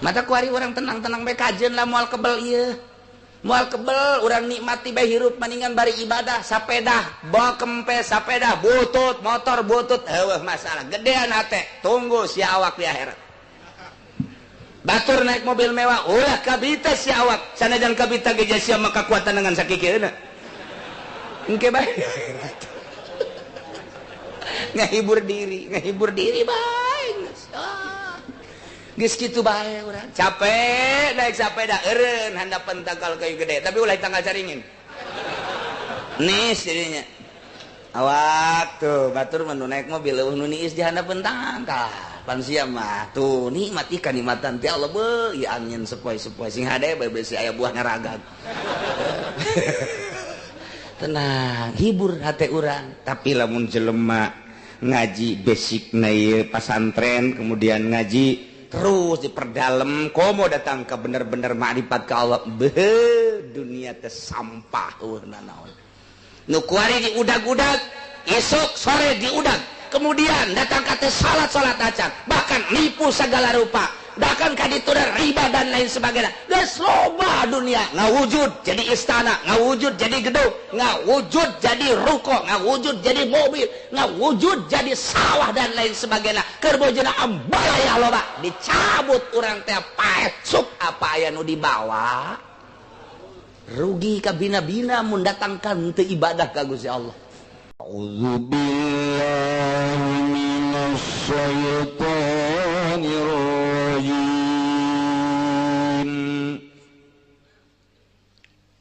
Mata kuari orang tenang-tenang bae kajen lah moal kebel ieu. Moal kebel urang nikmati bae hirup maningan bari ibadah sapeda, bawa kempes sapeda, butut, motor butut, heueuh masalah. Gedean hate, tunggu sia awak di akhirat. Batur naik mobil mewah, ulah kabita sia awak. Sanajan kabita ge sia mah kakuatan dengan sakikieuna. Engke bae. Ngahibur diri bae. Geus kitu bae urang. Capek naik sepeda eureun handapan tangkal kayu gede, tapi ulah tangkal caringin. Nis jadinya. Awak tuh batur mah naik mobil leuweuh nu niis di handapeun tangkal. Pan sia mah tuh nikmat ikan nikmatan ti Allah beuh ieu angin sepoi-sepoi sing hade bae besi aya buah ngaragag. Tenang, hibur hate urang. Tapi lamun jelema ngaji basic na ieu pasantren kemudian ngaji terus diperdalam komo datang ke bener-bener ma'rifat ke Allah beuh dunia teh sampah eueuh nanaon nu kuari diudag-udag esok sore diudag kemudian datang ka teh salat-salat acan bahkan nipu segala rupa bahkan ka ditu riba dan lain sebagainya geus loba dunia ngawujud jadi istana ngawujud jadi gedung ngawujud jadi ruko ngawujud jadi mobil ngawujud jadi sawah dan lain sebagainya keur bojona ambalaya loba dicabut urang teh paeh sok apa aya nu dibawa rugi kabina-bina mun datangkan teu ibadah ka Gusti Allah. A'udzubillahi minasyaitonir rajim.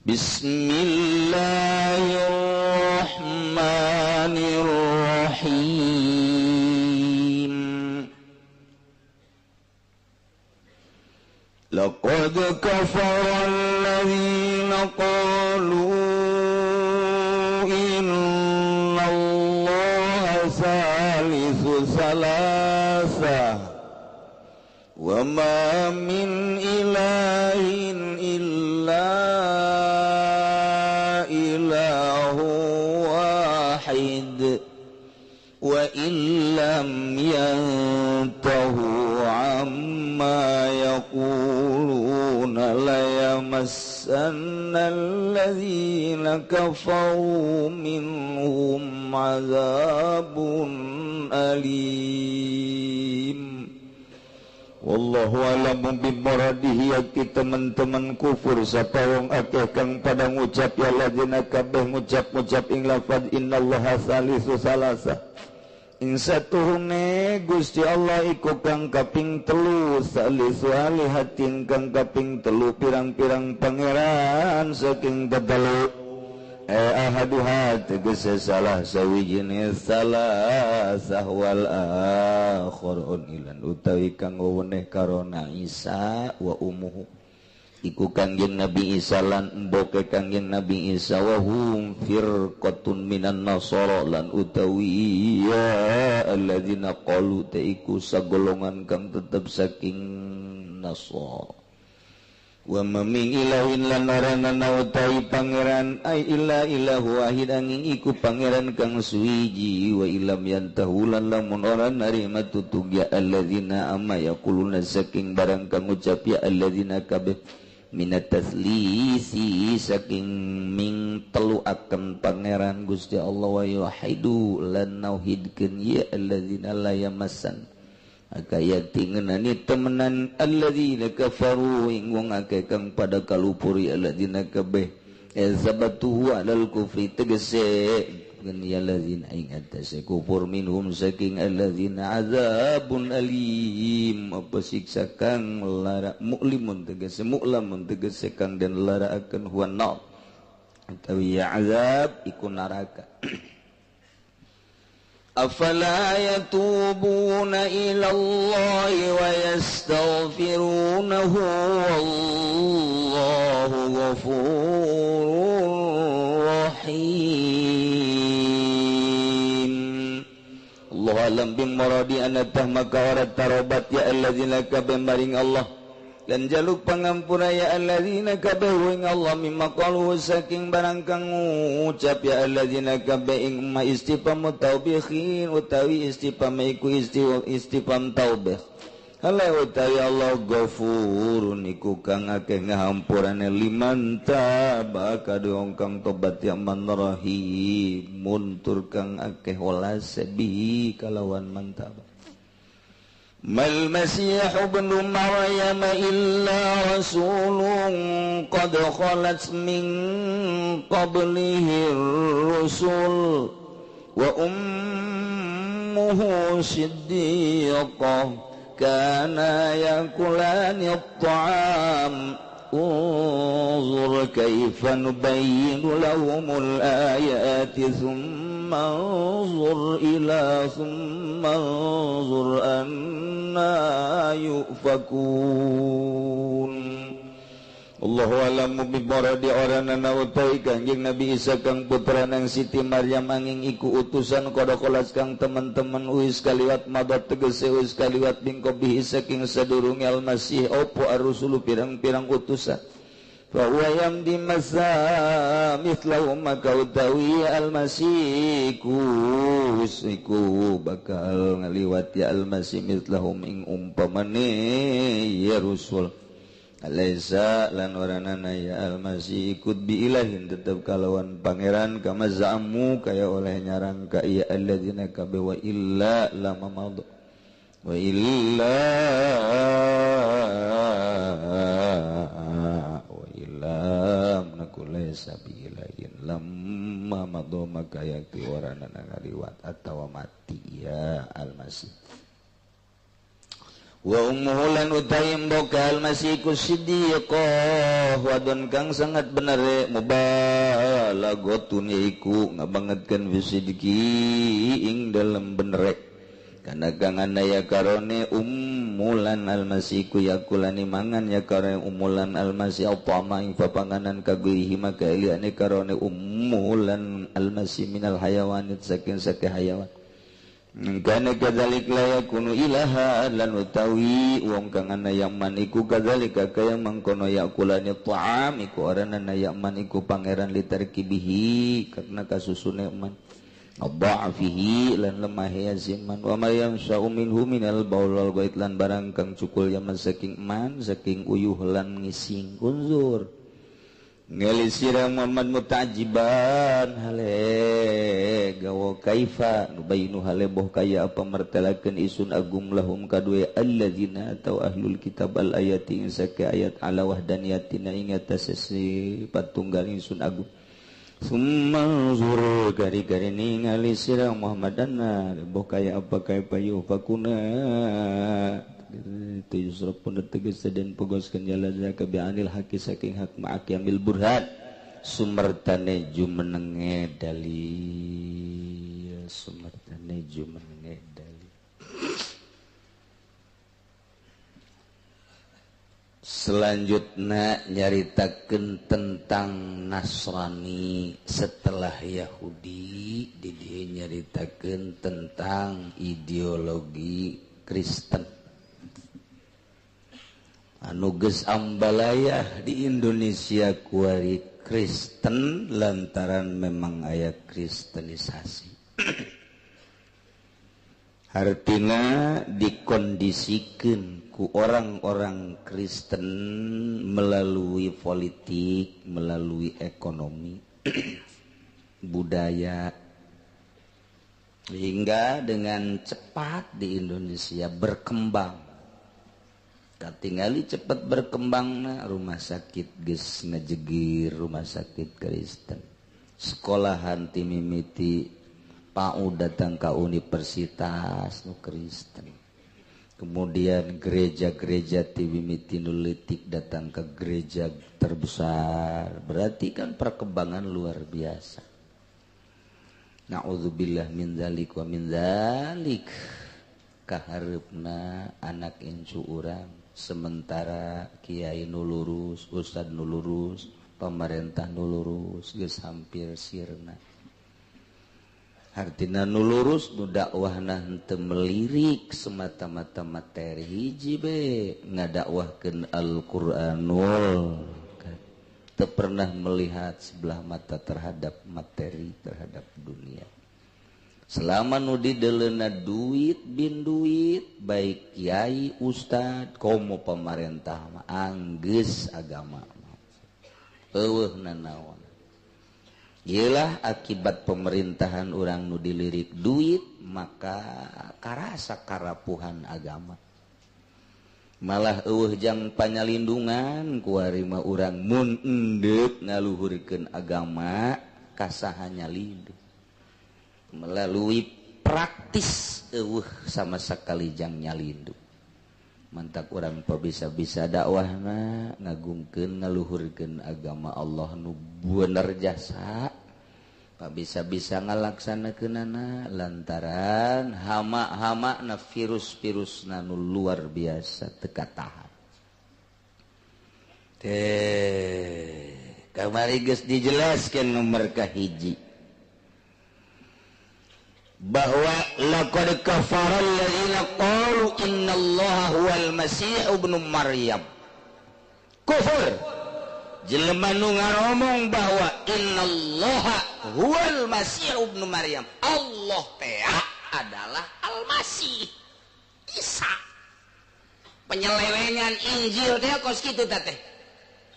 Bismillahirrahmanirrahim. Laqad kafara alladziina qalu inna Allaha salisu salasa wa ma min ilahin illa ilahu wahid wa illam yantahu amma yaquluna layamassanna alladzina kafaru minhum azabun alim. Wallahu a'lamu bimuradihi. Yakti teman-teman kufur sapa wong akeh kang pada ngucap ya ladzina kabeh ngucap-ngucap ing lafaz innallaha salisu salasa ing satuhune Gusti Allah iku kang kaping telu salisu alihatin kang kaping telu pirang-pirang pangeran saking tetelu ahaduha tegese salah sawijine salasah wal akhirun ilan utawi kang weweneh karona Isa wa umuhu iku kangjeng Nabi Isa lan emboke kangjeng Nabi Isa wa hum firqatun minan nasara lan utawi ya alladzina qalu ta iku sagolongan kang tetep saking nasara. Wa ma min ilahin lan ora ana utawi pangeran ai illa ilahu wahid angin iku pangeran kang suwiji wa ilam yantahu lan lamun ora narima tutug ya alladzina amma yaquluna saking barang kang ngucap ya alladzina kabeh minat taslisi saking ming telu akan pangeran Gusti Allah wa yuhidu lan nauhidkeun ya alladzina la yamassan maka yakti ngenani temenan alladzina kafaru ing wong akeh kang pada kalupuri alladzina kabeh sabatuhu alal kufri tegese ya alladzina ing atase kufur minhum saking alladzina azabun alim apa siksa kang lara mu'limun tegese mu'lamun tegese kang den lara akan huwa nar utawi ya azab iku neraka. Afala yatubuna ila Allah wa yastaghfirunahu wallahu ghafurur rahim. Allah alam bin maradi anatah maka ora tarobat ya alladzina kabeh maring Allah lan jaluk pangampura ya alladzina kabeh ing Allah mimma qalu saking barang kang ngucap ya alladzina kabeh ing ma istifham taubihin utawi istifham iku istifham taubih Hale utawi Allah ghafurun iku kang akeh ngahampurane liman taba kadung kang tobat ya man rahimun tur kang akeh welas bi kalawan man taba. Mal masih ibnu Maryam illa rasulun qad khalat min qablihi rusul wa ummuhu siddiqah kana yakulani at-ta'am unzur kaifa nubayyinu lahumul ayati thumma anzur ila thumma anzur anna yufakun. Allahu a'lamu bi baradi oranana utai Kanjeng Nabi Isa kang putra nang Siti Maryam angin iku utusan kodokolas kang teman-teman uis kaliwat madot tegese uis kaliwat bingkobi saking sadurunge Al-Masih opo ar-rusulu pirang-pirang utusan fa huwa yamdi masa mithlahu maka utawi Al-Masih iku bakal ngaliwati Al-Masih mithlahum ing umpamane ya rusul. Alaisa lan oranana ya Al-Masih ikut bi ilahin tetep kalawan pangeran kama za'amu kaya oleh nyarang ka iya alladzina kabe wa illa lama madha wa illa wa illa nakulaysa bi ilahin lamma madha maka yakti oranana ngaliwat atawa mati ya Al-Masih. Wa ummuhu lan utai mboka Al-Masih ku siddiqah wadon kang sangat bener mubalaghotun iku ngabangetkeun fisidqi ing dalem bener kana kang anaya karone ummulan Al-Masih ku yakulani mangan ya karone ummulan Al-Masih apa ing papanganan kaguihi maka liyane karone ummulan Al-Masih minal hayawanit saking sake hayawan. Kana kadzalik la yakunu ilaha lan utawi wong kang ana yaman iku kadzalika kaya mangkono yakulani ta'am iku oranana yaman iku pangeran litarkibihi karena kasusune man dha'fihi lan lemah yaziman wa may yamsa'u minhu minal baul wal ghaid lan barang kang cukul yaman saking man saking uyuh lan ngising unzur ngali sira Muhammad mutajiban hale gawa kaifa nubayinu hale boh kaya apa mertelakeun isun agung lahum kadue alladzina atau ahlul kitab al ayati ing sake ayat ala wahdaniyatina ing atas sifat tunggal ingsun agung summa zur gari-gari ningali sira Muhammadan boh kaya apa kaifa yufakuna itu pun tegas dan pogoskeun jalan kabianil haqi saking hak ma'aki ambil burhan sumertane jumenenge dalil sumertane jumenenge dalil. Selanjutnya nyaritakeun tentang Nasrani setelah Yahudi di dieu nyaritakeun tentang ideologi Kristen anu geus ambalayah di Indonesia kuari Kristen lantaran memang aya kristenisasi. Hartina dikondisikeun ku orang-orang Kristen melalui politik, melalui ekonomi, budaya, hingga dengan cepat di Indonesia berkembang. Katingali cepat berkembangna rumah sakit geus ngejegir rumah sakit Kristen, sekolahan timimiti PAUD datang ka universitas nu Kristen, kemudian gereja-gereja timimiti nu leutik datang ke gereja terbesar. Berarti kan perkembangan luar biasa. Na'udzubillah min dzalik wa min dzalik. Kahareupna anak incu urang sementara kiai nu lurus, ustad nu lurus, pemerintah nu lurus geus hampir sirna. Hartina nu lurus nu dakwahna henteu melirik semata-mata materi hiji be ngadakwahkeun Al-Qur'anul. Teu pernah melihat sebelah mata terhadap materi, terhadap dunia. Selama nu dideleuna duit bin duit, baik kiai, ustad, komo pemerintah mah anggeus agama. Eueuh nanaon. Iyalah akibat pemerintahan urang nu dilirik duit, maka karasa karapuhan agama. Malah eueuh jang panyalindungan kuari mah urang mun endeuk ngaluhurkeun agama kasaha nyalindung. Melalui praktis eueuh sama sekali jang nyalindung. Mantak urang pabisa-bisa dakwahna ngagungkeun ngaluhurkeun agama Allah nu bener jasa, pabisa-bisa ngalaksanakeunana lantaran hama-hama na virus-virusna nu luar biasa teu katahan. Teh kamari geus dijelaskeun nomor kahiji bahwa laqad kafara alladziina qalu innallaha huwal masih ibnu Maryam. Kufur jelema nu ngaromong bahwa innallaha huwal masih ibnu Maryam, Allah teh adalah Al-Masih Isa. Penyelewengan Injil teh kos kitu teh.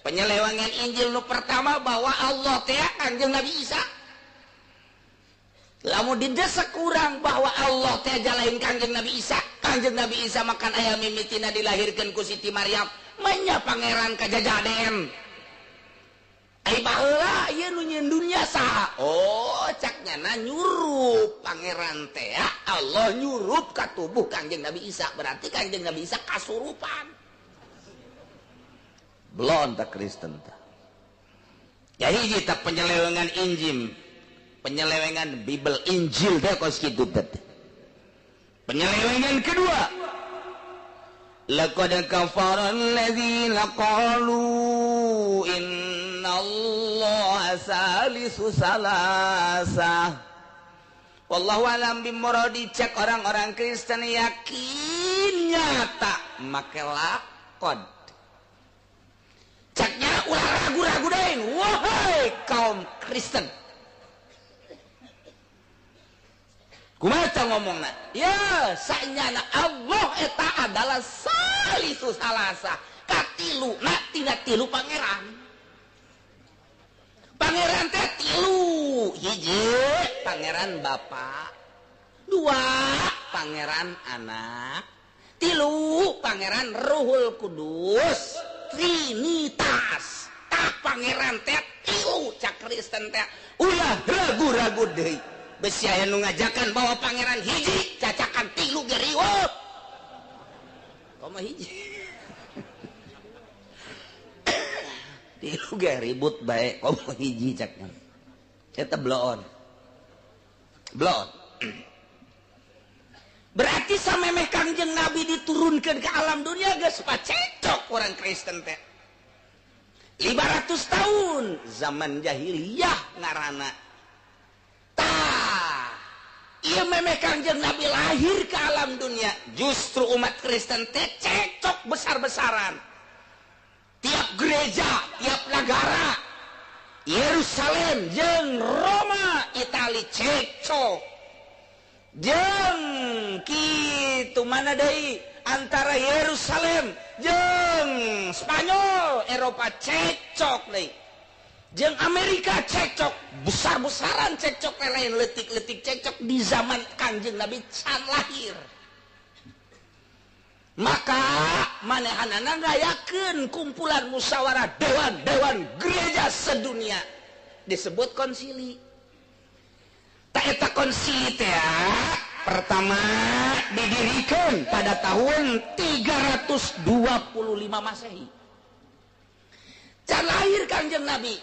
Penyelewengan Injil nu pertama bahwa Allah teh Kanjeng Nabi Isa. Lamun didesak kurang bahwa Allah teh jalain Kanjeng Nabi Isa. Kanjeng Nabi Isa makan ayam mimitina dilahirkan ku Siti Maryam, menya pangeran kajajaden. Ai baheula ieu nu nyieun dunya saha? Oh, cak nyana nyurup pangeran teh Allah nyurup ka tubuh Kanjeng Nabi Isa, berarti Kanjeng Nabi Isa kasurupan. Belon tak Kristen tah. Jadi kita penyelewengan Injil, penyelewengan Bible Injil teh kos kitu teh. Penyelewengan kedua, laqad kafara alladzina qalu innallaha salisu salasa. Wallahu alam bimuradi. Cek orang-orang Kristen yakin nyata make laqad. Ceknya ulah ragu-ragu deui, wahai kaum Kristen. Kumaha ngomongna? Ya, sanyana Allah eta adalah salisu salasa, katilu na tina tilu pangeran. Pangeran teh tilu, hiji pangeran bapa, dua pangeran anak, tilu pangeran Ruhul Kudus, Trinitas. Tah pangeran teh tilu cak Kristen teh ulah ragu-ragu deui. Besi aya nu ngajakan bahwa pangeran hiji cacakan tilu ge riweuh. Komo hiji. Tilu ge ribut bae komo hiji caknya. Eta bloon. Bloon. Berarti samemeh Kangjeng Nabi diturunkan ke alam dunia geus pacecok orang Kristen teh. 500 tahun zaman jahiliyah ngaranna. Iya memeh Kangjeng Nabi lahir ke alam dunia, justru umat Kristen teh cekcok besar-besaran. Tiap gereja, tiap negara, Yerusalem jeung Roma, Itali cekcok. Jeung kitu mana deui antara Yerusalem jeung Spanyol, Eropa cekcok deui. Jeung Amerika cekcok, besar-besaran cekcok, lain letik-letik cekcok di zaman Kangjeng Nabi can lahir. Maka manehanana ngayakeun kumpulan musyawarah dewan-dewan gereja sedunia disebut konsili. Ta eta konsili teh pertama didirikan pada tahun 325 Masehi. Can lahir Kangjeng Nabi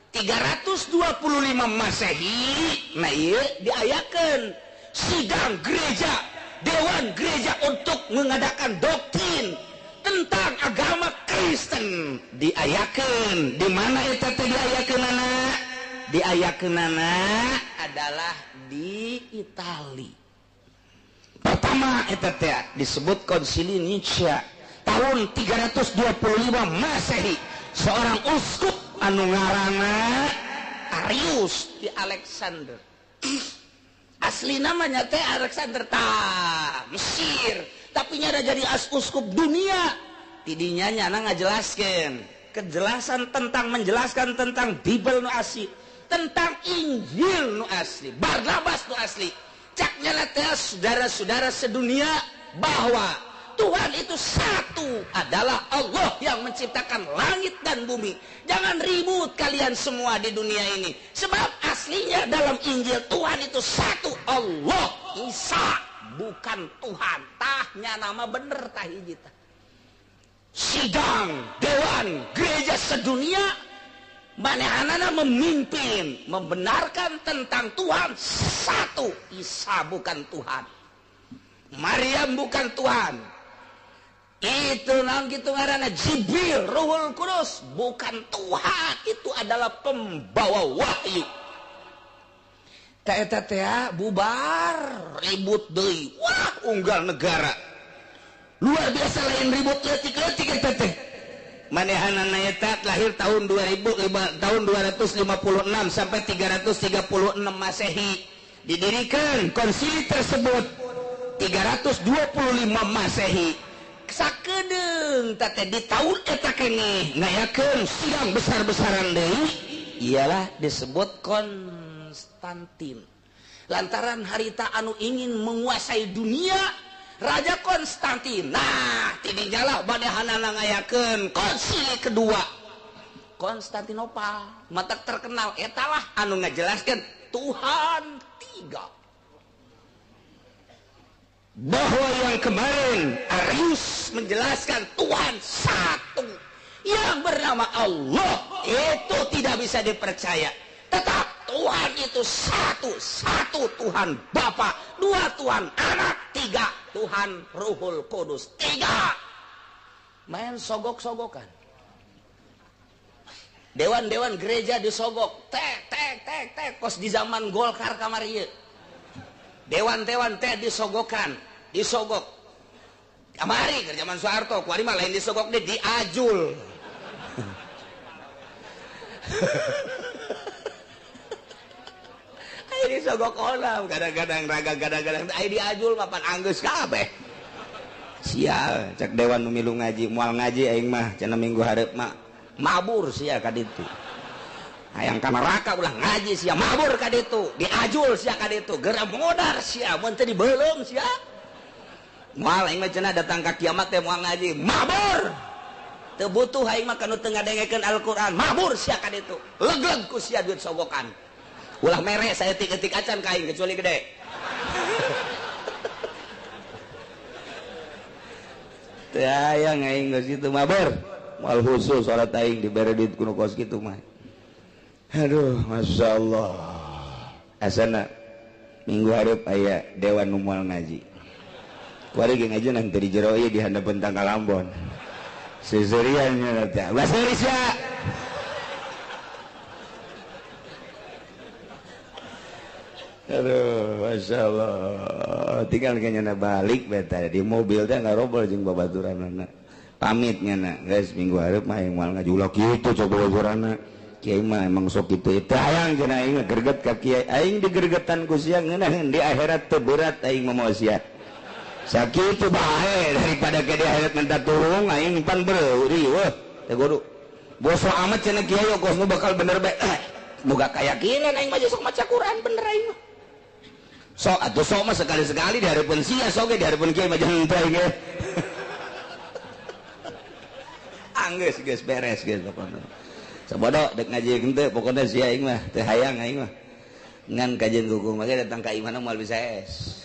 325 Masehi, nah ieu diayakeun sidang gereja, dewan gereja untuk mengadakan doktrin tentang agama Kristen. Diayakeun di mana eta teh diayakeunana? Diayakeunana adalah di Itali. Pertama eta teh disebut Konsili Nicea tahun 325 Masehi. Seorang uskup anu ngaranna Arius di Alexander. Asli namanya teh Alexander tah Mesir, tapi nyada jadi uskup dunia. Tidinya nyana ngajelaskeun kejelasan tentang menjelaskan tentang Bible nu asli, tentang Injil nu asli, Barnabas nu asli. Cak nyana teh saudara-saudara sedunia bahwa Tuhan itu satu, adalah Allah yang menciptakan langit dan bumi. Jangan ribut kalian semua di dunia ini. Sebab aslinya dalam Injil Tuhan itu satu, Allah, Isa, bukan Tuhan. Tahnya nama bener tah hiji tah. Sidang dewan gereja sedunia manehanana memimpin, membenarkan tentang Tuhan satu, Isa bukan Tuhan. Maryam bukan Tuhan. Itu naon kitu ngaranna Jibril, Ruhul Kudus bukan Tuhan, itu adalah pembawa wahyu. Ta eta teh bubar ribut deui. Wah, unggal negara. Luar biasa lain ribut leutik-leutik eta teh. Manehanana eta lahir tahun 2005, tahun 256 sampai 336 Masehi. Didirikan konsili tersebut 325 Masehi. Sakedeung teh di tahun eta keneh ngayakeun sidang besar-besaran deui, ialah disebut Konstantin. Lantaran harita anu ingin menguasai dunia Raja Konstantin. Nah, tidinya lah manehanana ngayakeun konsili kedua Konstantinopal. Matak terkenal etalah anu ngajelaskeun Tuhan tiga. Bahwa yang kemarin Arius menjelaskan Tuhan satu yang bernama Allah, itu tidak bisa dipercaya. Tetap Tuhan itu satu, satu Tuhan Bapa, dua Tuhan Anak, tiga Tuhan Ruhul Kudus, tiga. Main sogok-sogokan. Dewan-dewan gereja disogok, tek tek tek tek, kos di zaman Golkar kamari ieu. Dewan-dewan teh disogokan, disogok. Kamari keur zaman Soeharto, kuari mah lain disogok deh, diajul. Ayo disogok onam, kadang-kadang raga kadang-kadang ayo diajul mapan anggeus kabeh. Sial, cek dewan nu milu ngaji, moal ngaji aing mah cenah minggu hareup mah mabur sia ka ditu. Hayang ka neraka ulah ngaji sia, mabur ka ditu, diajul sia ka ditu, geura modar sia, mun teu dibeuleum sia. Moal aing mah cenah datang ka kiamat teh moal ngaji, mabur. Teu butuh aing mah kanu teu ngadengekeun Al-Qur'an, mabur sia ka ditu. Legleg ku sia duit sogokan. Ulah mere saeutik-eutik acan ka aing kecuali gede. Teu hayang aing geus kitu mabur. Moal khusus salat aing dibere duit kuno kos kitu mah. Aduh, Masya Allah. Asana minggu hareup aya dewan nu moal ngaji. Kuari ge ngaji nanti di jero ieu di handapeun tangkal Ambon. Seuseurian nya teh. Baseuri sia. Aduh, Masya Allah. Tinggal kayaknya balik beta di mobil teh ngarobol jeung babaturanana. Pamit nya guys minggu hareup mah aing moal ngaji ulah kitu coba babaturanna. Kiai mah emang sok kitu teh hayang cenah aing greget ka kiai. Aing digergetan ku sia ngeunaheun di akhirat teu berat aing mah moal sia. Sakitu bae daripada ke di akhirat minta tulung aing pan beuri weuh teh kudu. Boso amat cenah kiai kos nu bakal bener bae. Boga kayakinan aing mah sok maca Quran bener aing mah. Sok atuh sok mah sekali-sekali di hareupeun sia sok ge di hareupeun kiai mah jangan teh aing ge. Anggeus geus beres geus pokona. Sabodo dek ngaji henteu pokona sia aing mah teu hayang aing mah. Ngan kajian hukum mah datang ka imahna moal bisa es.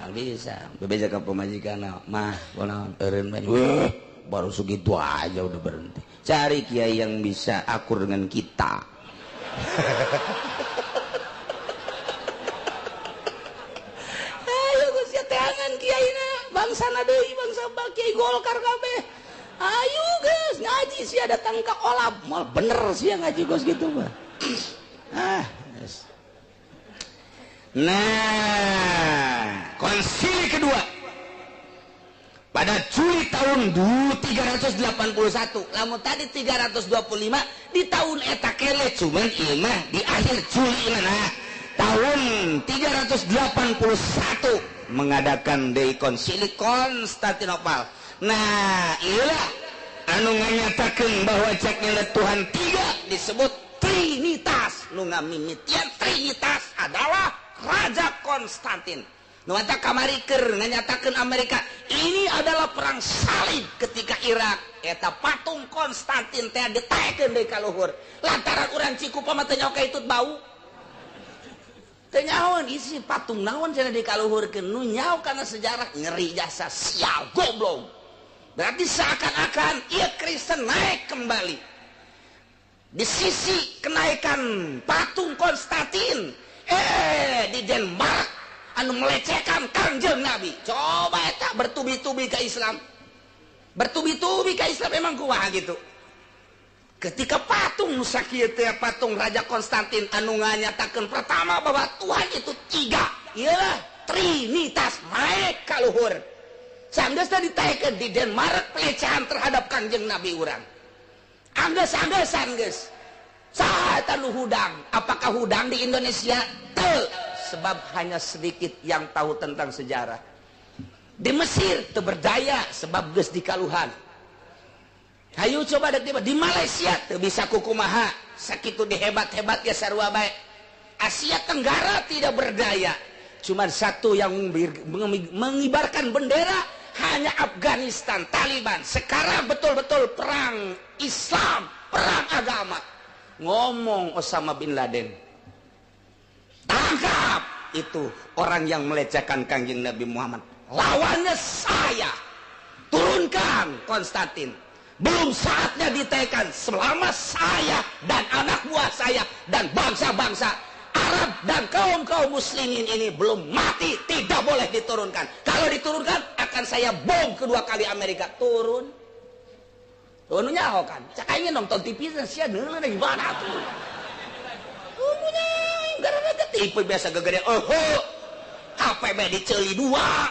Moal bisa. Bebeja ka pamajikanna mah kunaon eureun bae. Weuh, baru segitu aja udah berhenti. Cari kiai yang bisa akur dengan kita. Ayo geus teangan kiaina, bangsana deui bangsa kiai Golkar kabeh. Ayo guys ngaji sia datang ke olab mal bener sia ngaji gos gitu mah. Ah, yes. Nah, konsili kedua pada Juli tahun 381. Lamun tadi 325 di tahun eta kele cuman ieu mah di akhir Juli mah. Nah, Tahun 381 mengadakan deui Konsili Konstantinopel. Nah, iyalah anu nganyatakeun bahwa ceknya Tuhan tiga disebut Trinitas. Nu ngamimitian Trinitas adalah Raja Konstantin. Nu eta kamari keur nganyatakeun Amerika ini adalah perang salib ketika Irak eta patung Konstantin teh ditaekeun deui ka luhur. Lantaran urang Cikupa mah teu nyaho ka itu bau. Teu nyahoan isi patung naon cenah dikaluhurkeun, nu nyaho kana sejarah ngeri jasa sial goblok. Berarti seakan-akan ieu Kristen naik kembali. Di sisi kenaikan patung Konstantin di Denmark anu melecehkan Kangjeng Nabi. Coba eta bertubi-tubi ke Islam. Bertubi-tubi ke Islam emang kumaha gitu. Ketika patung nu sakieu teh patung Raja Konstantin anu nganyatakeun pertama bahwa Tuhan itu tiga, iyalah Trinitas naik ka luhur. Sanggeus teh ditaekeun di Denmark pelecehan terhadap Kangjeng Nabi urang. Anggeus-anggeus geus. Saha eta nu hudang? Apakah hudang di Indonesia? Teu. Sebab hanya sedikit yang tahu tentang sejarah. Di Mesir teu berdaya sebab geus dikaluhan. Hayu coba dek di Malaysia teu bisa kukumaha, sakitu dihebat-hebat ya sarua bae. Asia Tenggara tidak berdaya. Cuman satu yang mengibarkan bendera hanya Afghanistan, Taliban. Sekarang betul-betul perang Islam, perang agama. Ngomong Osama bin Laden, tangkap itu orang yang melecehkan Kangjeng Nabi Muhammad. Lawannya saya. Turunkan Konstantin. Belum saatnya ditekan selama saya dan anak buah saya dan bangsa-bangsa Arab dan kaum-kaum muslimin ini belum mati, tidak boleh diturunkan. Kalau diturunkan akan saya bom kedua kali Amerika. Turun. Turun nyaho kan. Cak aing nonton TV sia deuleu gimana tuh. Turunnya gara-gara TV biasa gegede. Oh, HP bae diceuli dua.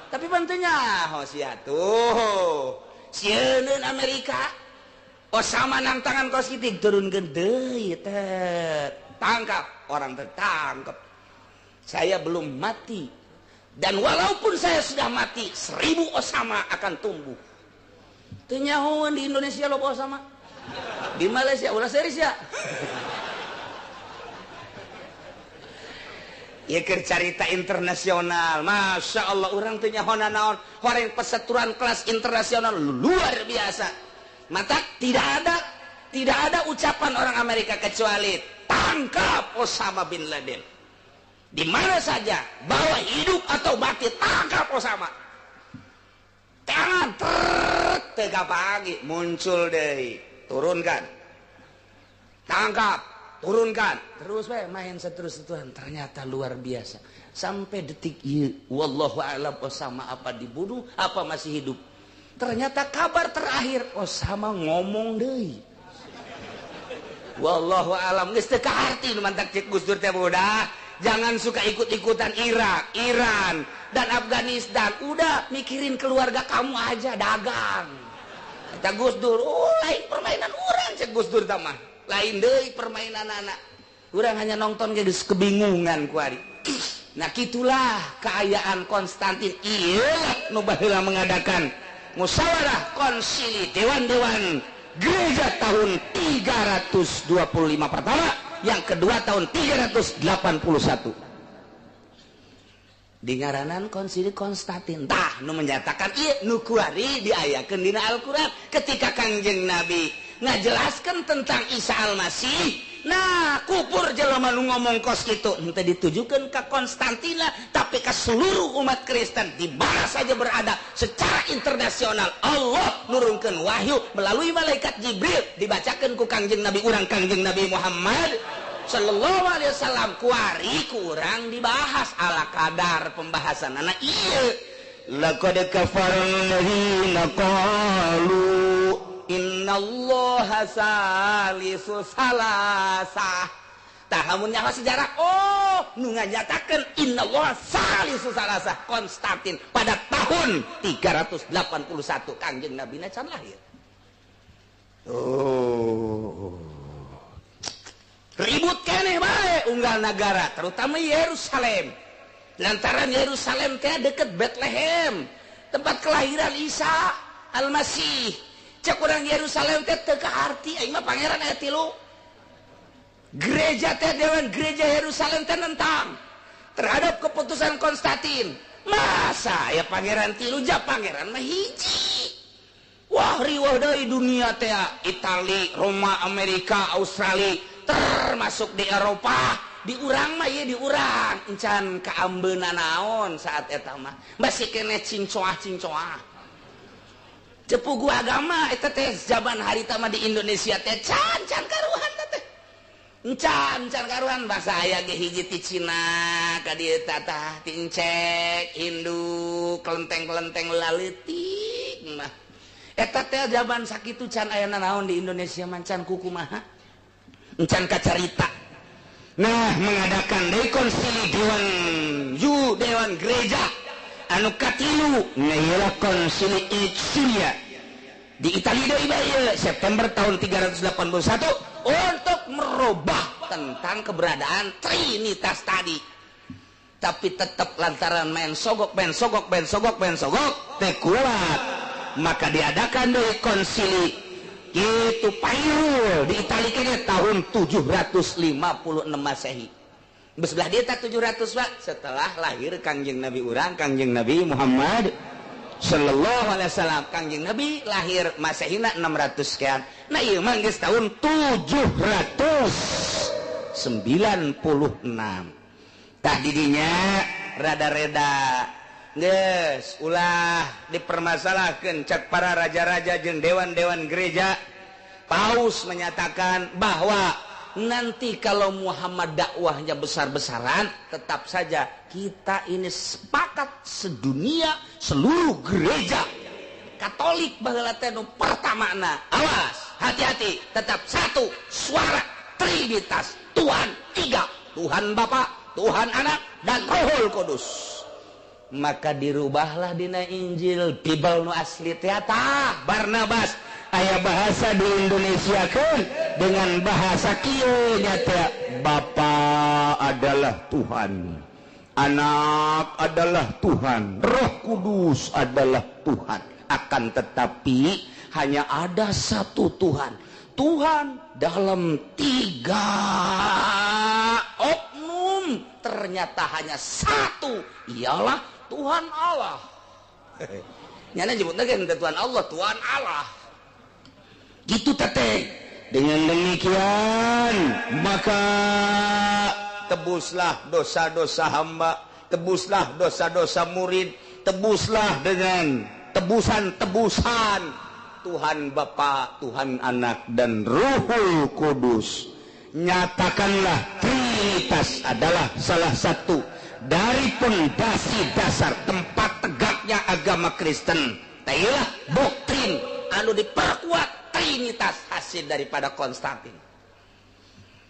Tapi bantunya nyaho sia tuh. Sieun Amerika. Osama nang tangan kos kitik turunkeun deui teh. Tangkap, orang tertangkap. Saya belum mati. Dan walaupun saya sudah mati, 1000 Osama akan tumbuh. Teu nyahoan di Indonesia loba Osama. Di Malaysia ulah serius ya. Ieu keur carita internasional. Masya Allah urang teu nyaho naon. Horeng perseteruan kelas internasional luar biasa. Mata tidak ada ucapan orang Amerika kecuali tangkap Osama bin Laden. Di mana saja, bawa hidup atau mati, tangkap Osama. Tangan tega pagi muncul deh, turunkan. Tangkap, turunkan. Terus we main seterus-terusan, ternyata luar biasa. Sampai detik ieu, wallahu a'lam Osama apa dibunuh, apa masih hidup. Ternyata kabar terakhir Osama ngomong deui. Wallahu a'lam geus teu kaharti nu mantak cek Gus Dur teh budak. Jangan suka ikut-ikutan Irak, Iran, dan Afghanistan. Udah mikirin keluarga kamu aja, dagang. Kata Gus Dur, oh lain permainan orang cek Gus Dur mah. Lain deui permainan anak. Urang hanya nonton geus kebingungan kuari. Nah kitulah keayaan Konstantin. Ieu nu baheula mengadakan musyawarah konsili dewan-dewan gereja tahun 325 pertama, yang kedua tahun 381. Di ngaranan konsili Konstantin tah nu menyatakan ieu nu kuari diayakeun dina Al-Qur'an ketika Kangjeng Nabi ngajelaskeun tentang Isa Al-Masih. Nah, kupur jelema nu ngomong kos kitu henteu ditujukeun ka Konstantina tapi ka seluruh umat Kristen di mana saja berada secara internasional. Allah nurunkeun wahyu melalui malaikat Jibril dibacakeun ku Kangjeng Nabi urang Kangjeng Nabi Muhammad sallallahu alaihi wasallam. Kuari kurang dibahas ala kadar pembahasan anak ieu. Laqad kafara alladziina qalu innallaha salisu salasah. Tah lamun nyaho sejarah, oh nu nganyatakeun innallaha salisu salasah Konstantin pada tahun 381 Kangjeng Nabi na can lahir. Oh. Ribut keneh bae unggal negara, terutama Yerusalem. Lantaran Yerusalem teh deket Bethlehem, tempat kelahiran Isa Al-Masih. Cek urang Yerusalem teh teu kaarti, aing mah pangeran aya tilu. Gereja teh, dewan gereja Yerusalem teh nentang terhadap keputusan Konstantin. Masa ya pangeran tilu, ja pangeran mah hiji. Wah, riweuh deui dunia teh, Itali, Roma, Amerika, Australia, termasuk di Eropa. Di urang mah ieu, di urang encan kaambeuna naon saat eta mah, masih keneh cincoah-cincoah cepugu agama eta teh. Zaman harita mah di Indonesia teh can can karuhan teh, encan can karuhan. Bahasa aya ge hiji ti Cina ka dieu, tah ti Encek Hindu, kelenteng-kelenteng laleutik mah eta teh. Zaman sakitu can aya naon di Indonesia, mancan kukumaha, encan kacarita. Nah, mengadakan deui konsili dewan yu dewan gereja anu katilu, nah, konsili Icenia di Italia deui bae, September tahun 381, untuk merubah tentang keberadaan Trinitas tadi. Tapi tetap lantaran main sogok, main sogok, main sogok, main sogok teh kuat, maka diadakan deui konsili itu Pairul di Itali kayaknya tahun 756 Masehi. Sebelah dia tak 700, Pak, setelah lahir Kangjeng Nabi urang, Kangjeng Nabi Muhammad Sallallahu Alaihi Wasallam. Kangjeng Nabi lahir Masehina 600 sekian. Nah, ieu mah geus tahun 796. Tah, didinya rada-reda geus ulah dipermasalahkan cek para raja-raja jeung dewan-dewan gereja. Paus menyatakan bahwa nanti kalau Muhammad dakwahnya besar-besaran, tetap saja kita ini sepakat sedunia, seluruh gereja Katolik baheula teh nu pertamana, awas, hati-hati, tetap satu suara, Trinitas, Tuhan tiga, Tuhan Bapa, Tuhan Anak, dan Rohul Kudus. Maka dirubahlah dina Injil, Bible nu asli teh. Barnabas aya bahasa di Indonesia kan dengan bahasa kieu nyata, Bapa adalah Tuhan, Anak adalah Tuhan, Roh Kudus adalah Tuhan, akan tetapi hanya ada satu Tuhan, Tuhan dalam tiga oknum ternyata hanya satu, ialah Tuhan Allah. Nyana nyebutna ge Tuhan Allah, Tuhan Allah gitu teteh. Dengan demikian maka tebuslah dosa-dosa hamba, tebuslah dosa-dosa murid, tebuslah dengan tebusan-tebusan Tuhan Bapa, Tuhan Anak, dan Ruhul Kudus. Nyatakanlah Trinitas adalah salah satu dari pondasi dasar tempat tegaknya agama Kristen. Tailah doktrin anu diperkuat Trinitas hasil daripada Konstantin.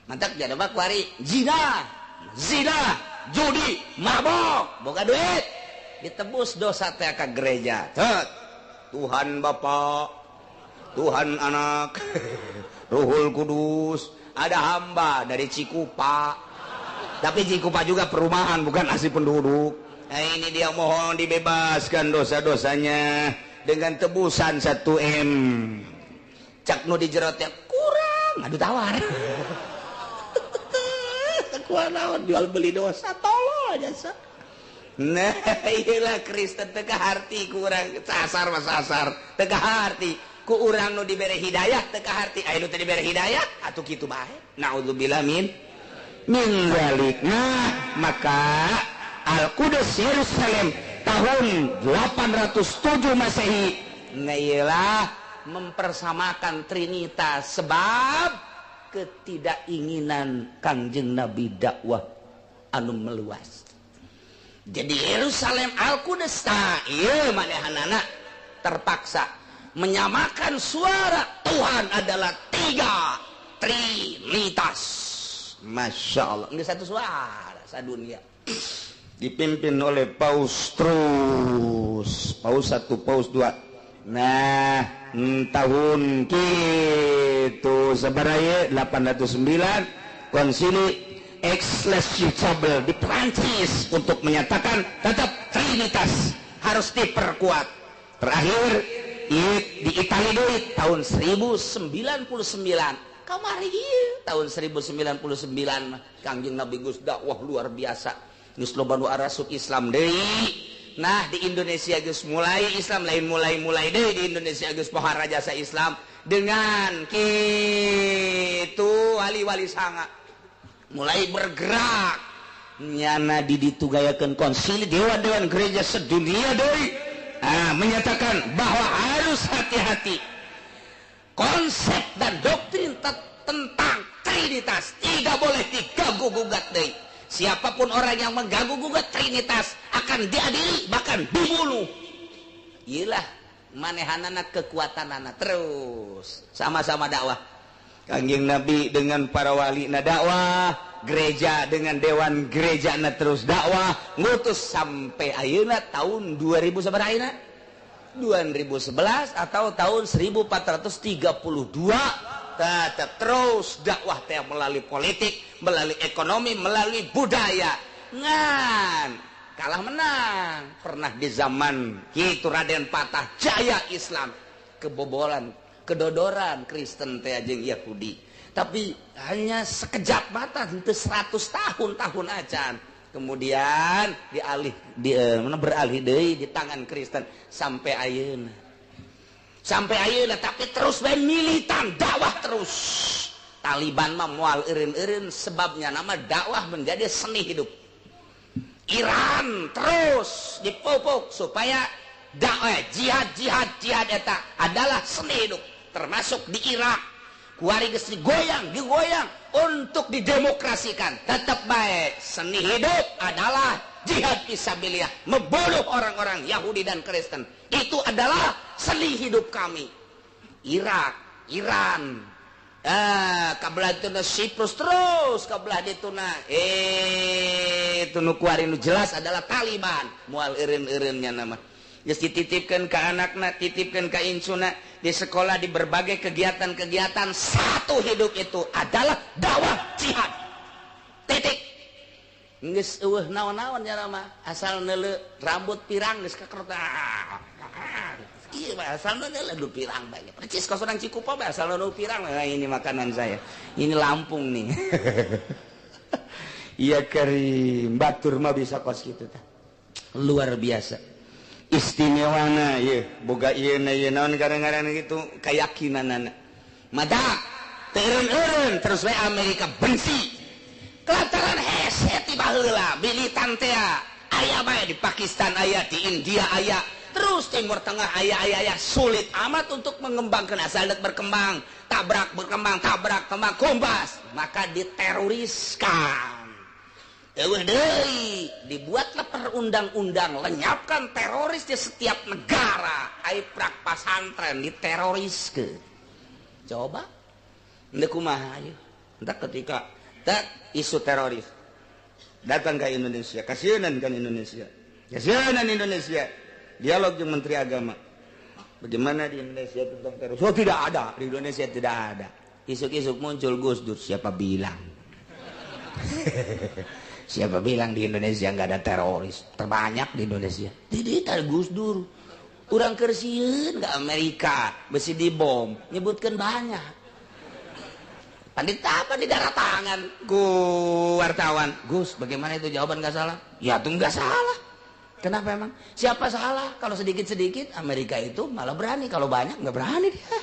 Mantap jadi mah kuari zina, zina, judi, mabok, boga duit, ditebus dosa teh ka gereja. Cet. Tuhan Bapa, Tuhan Anak, Ruhul Kudus, ada hamba dari Cikupa. Tapi Cikupa juga perumahan, bukan asli penduduk. Nah, ini dia mohon dibebaskan dosa-dosanya dengan tebusan 1 M. Cak nu di jero teh kurang, aduh, tawar. Kuat naon jual beli dosa, tolol aja. Nah, iyalah Kristen teu kaharti ku urang, sasar mah sasar, teu kaharti ku urang. Nu dibere hidayah teu kaharti, aya nu teu dibere hidayah atuh kitu bae. Naudzubillah min dzalik. Nah, maka Al-Qudus Yerusalem tahun 807 Masehi, nah, iyalah mempersamakan Trinitas sebab ketidakinginan Kangjeng Nabi dakwah anu meluas. Jadi Yerusalem Al-Qudus, nah, iya, manehanana terpaksa menyamakan suara Tuhan adalah tiga, Trinitas. Masya Allah, ini satu suara sadunia. Dipimpin oleh Paus terus, Paus satu, Paus dua. Nah, tahun gitu sabaraha 809 Konsili Aix-les-Chapelle di Prancis untuk menyatakan tetap Trinitas harus diperkuat. Terakhir di Italia deui tahun 1099. Kamari tahun 1099 mah Kangjeng Nabi geus dakwah luar biasa, geus loba nu arasup Islam deui. Nah, di Indonesia geus mulai Islam, lain mulai-mulai deui, di Indonesia geus pohara jasa Islam dengan kitu wali-wali sanga mulai bergerak nyana di ditugayakeun konsili dewan-dewan gereja sedunia deui, ah, menyatakan bahwa harus hati-hati konsep dan doktrin tentang Trinitas tidak boleh diganggu gugat deui. Siapapun orang yang mengganggu gugat Trinitas akan diadili, bahkan dibunuh. Iyalah manehanana, kekuatanana terus sama-sama dakwah. Kangjeng Nabi dengan para wali na dakwah, gereja dengan dewan gereja na terus dakwah, ngutus sampai ayeuna tahun 2000 sabaraha ayeuna? 2011 atau tahun 1432 tetap terus dakwah teh melalui politik, melalui ekonomi, melalui budaya. Ngan kalah menang. Pernah di zaman kitu Raden Patah jaya Islam, kebobolan, kedodoran Kristen teh jeung Yahudi. Tapi hanya sekejap mata, henteu 100 tahun-tahun acan. Kemudian dialih di mana beralih deui di tangan Kristen sampai ayeuna. Sampai ayeuna, tapi terus bae militan dakwah terus. Taliban mah moal eureun-eureun, sebabnya nama dakwah menjadi seni hidup. Iran terus dipupuk supaya dakwah jihad, jihad, jihad eta adalah seni hidup, termasuk di Irak. Kuari geus digoyang, digoyang untuk didemokrasikan. Tetap baik, seni hidup adalah jihad fisabilillah, membunuh orang-orang Yahudi dan Kristen. Itu adalah seni hidup kami. Irak, Iran, kabelah itu Siprus, terus kabelah itu na itu nu kuari nu jelas adalah Taliban. Moal eureun-eureunnya nama. Geus dititipkeun ka anakna, titipkeun ka incuna di sekolah, di berbagai kegiatan-kegiatan, satu hidup itu adalah dakwah jihad. Titik. Geus eueuh naon-naon nya mah, asal neuleu rambut pirang geus kakerta. Iya, asal neuleu nu pirang bae. Percis kos urang Cikupa bae, asal nu pirang. Nah, ini makanan saya. Ini Lampung nih. Iya kerim, batur mah bisa kos kitu tah. Luar biasa. Istimewana ieu, boga ieu na ieu naon kadang-kadang gitu keyakinanana. Mada teu eureun-eureun terus we Amerika benci. Kelantaran hese ti baheula militan teh aya bae di Pakistan, aya di India, aya terus Timur Tengah, aya aya aya, sulit amat untuk mengembangkan, asal dek berkembang tabrak, berkembang tabrak, kembang kompas, maka diteroriskan. Eueuh deui, dibuatlah perundang-undang lenyapkan teroris di setiap negara. Ai prak pasantren diteroriskeun. Coba henteu kumaha ayo. Entah ketika tak isu teroris datang ke Indonesia, kasihanan kan Indonesia. Kasihanan Indonesia. Dialog dengan Menteri Agama. Bagaimana di Indonesia tentang teroris? Oh, tidak ada, di Indonesia tidak ada. Isuk-isuk muncul Gus Dur, siapa bilang? Siapa bilang di Indonesia nggak ada teroris? Terbanyak di Indonesia. Tidak ada Gus Dur. Urang keur sieun ke Amerika, besi dibom, nyebutkan banyak. Pandita apa di darah tangan ku wartawan. Gus, bagaimana itu jawaban nggak salah? Ya itu nggak salah. Kenapa emang? Siapa salah? Kalau sedikit-sedikit Amerika itu malah berani, kalau banyak nggak berani dia.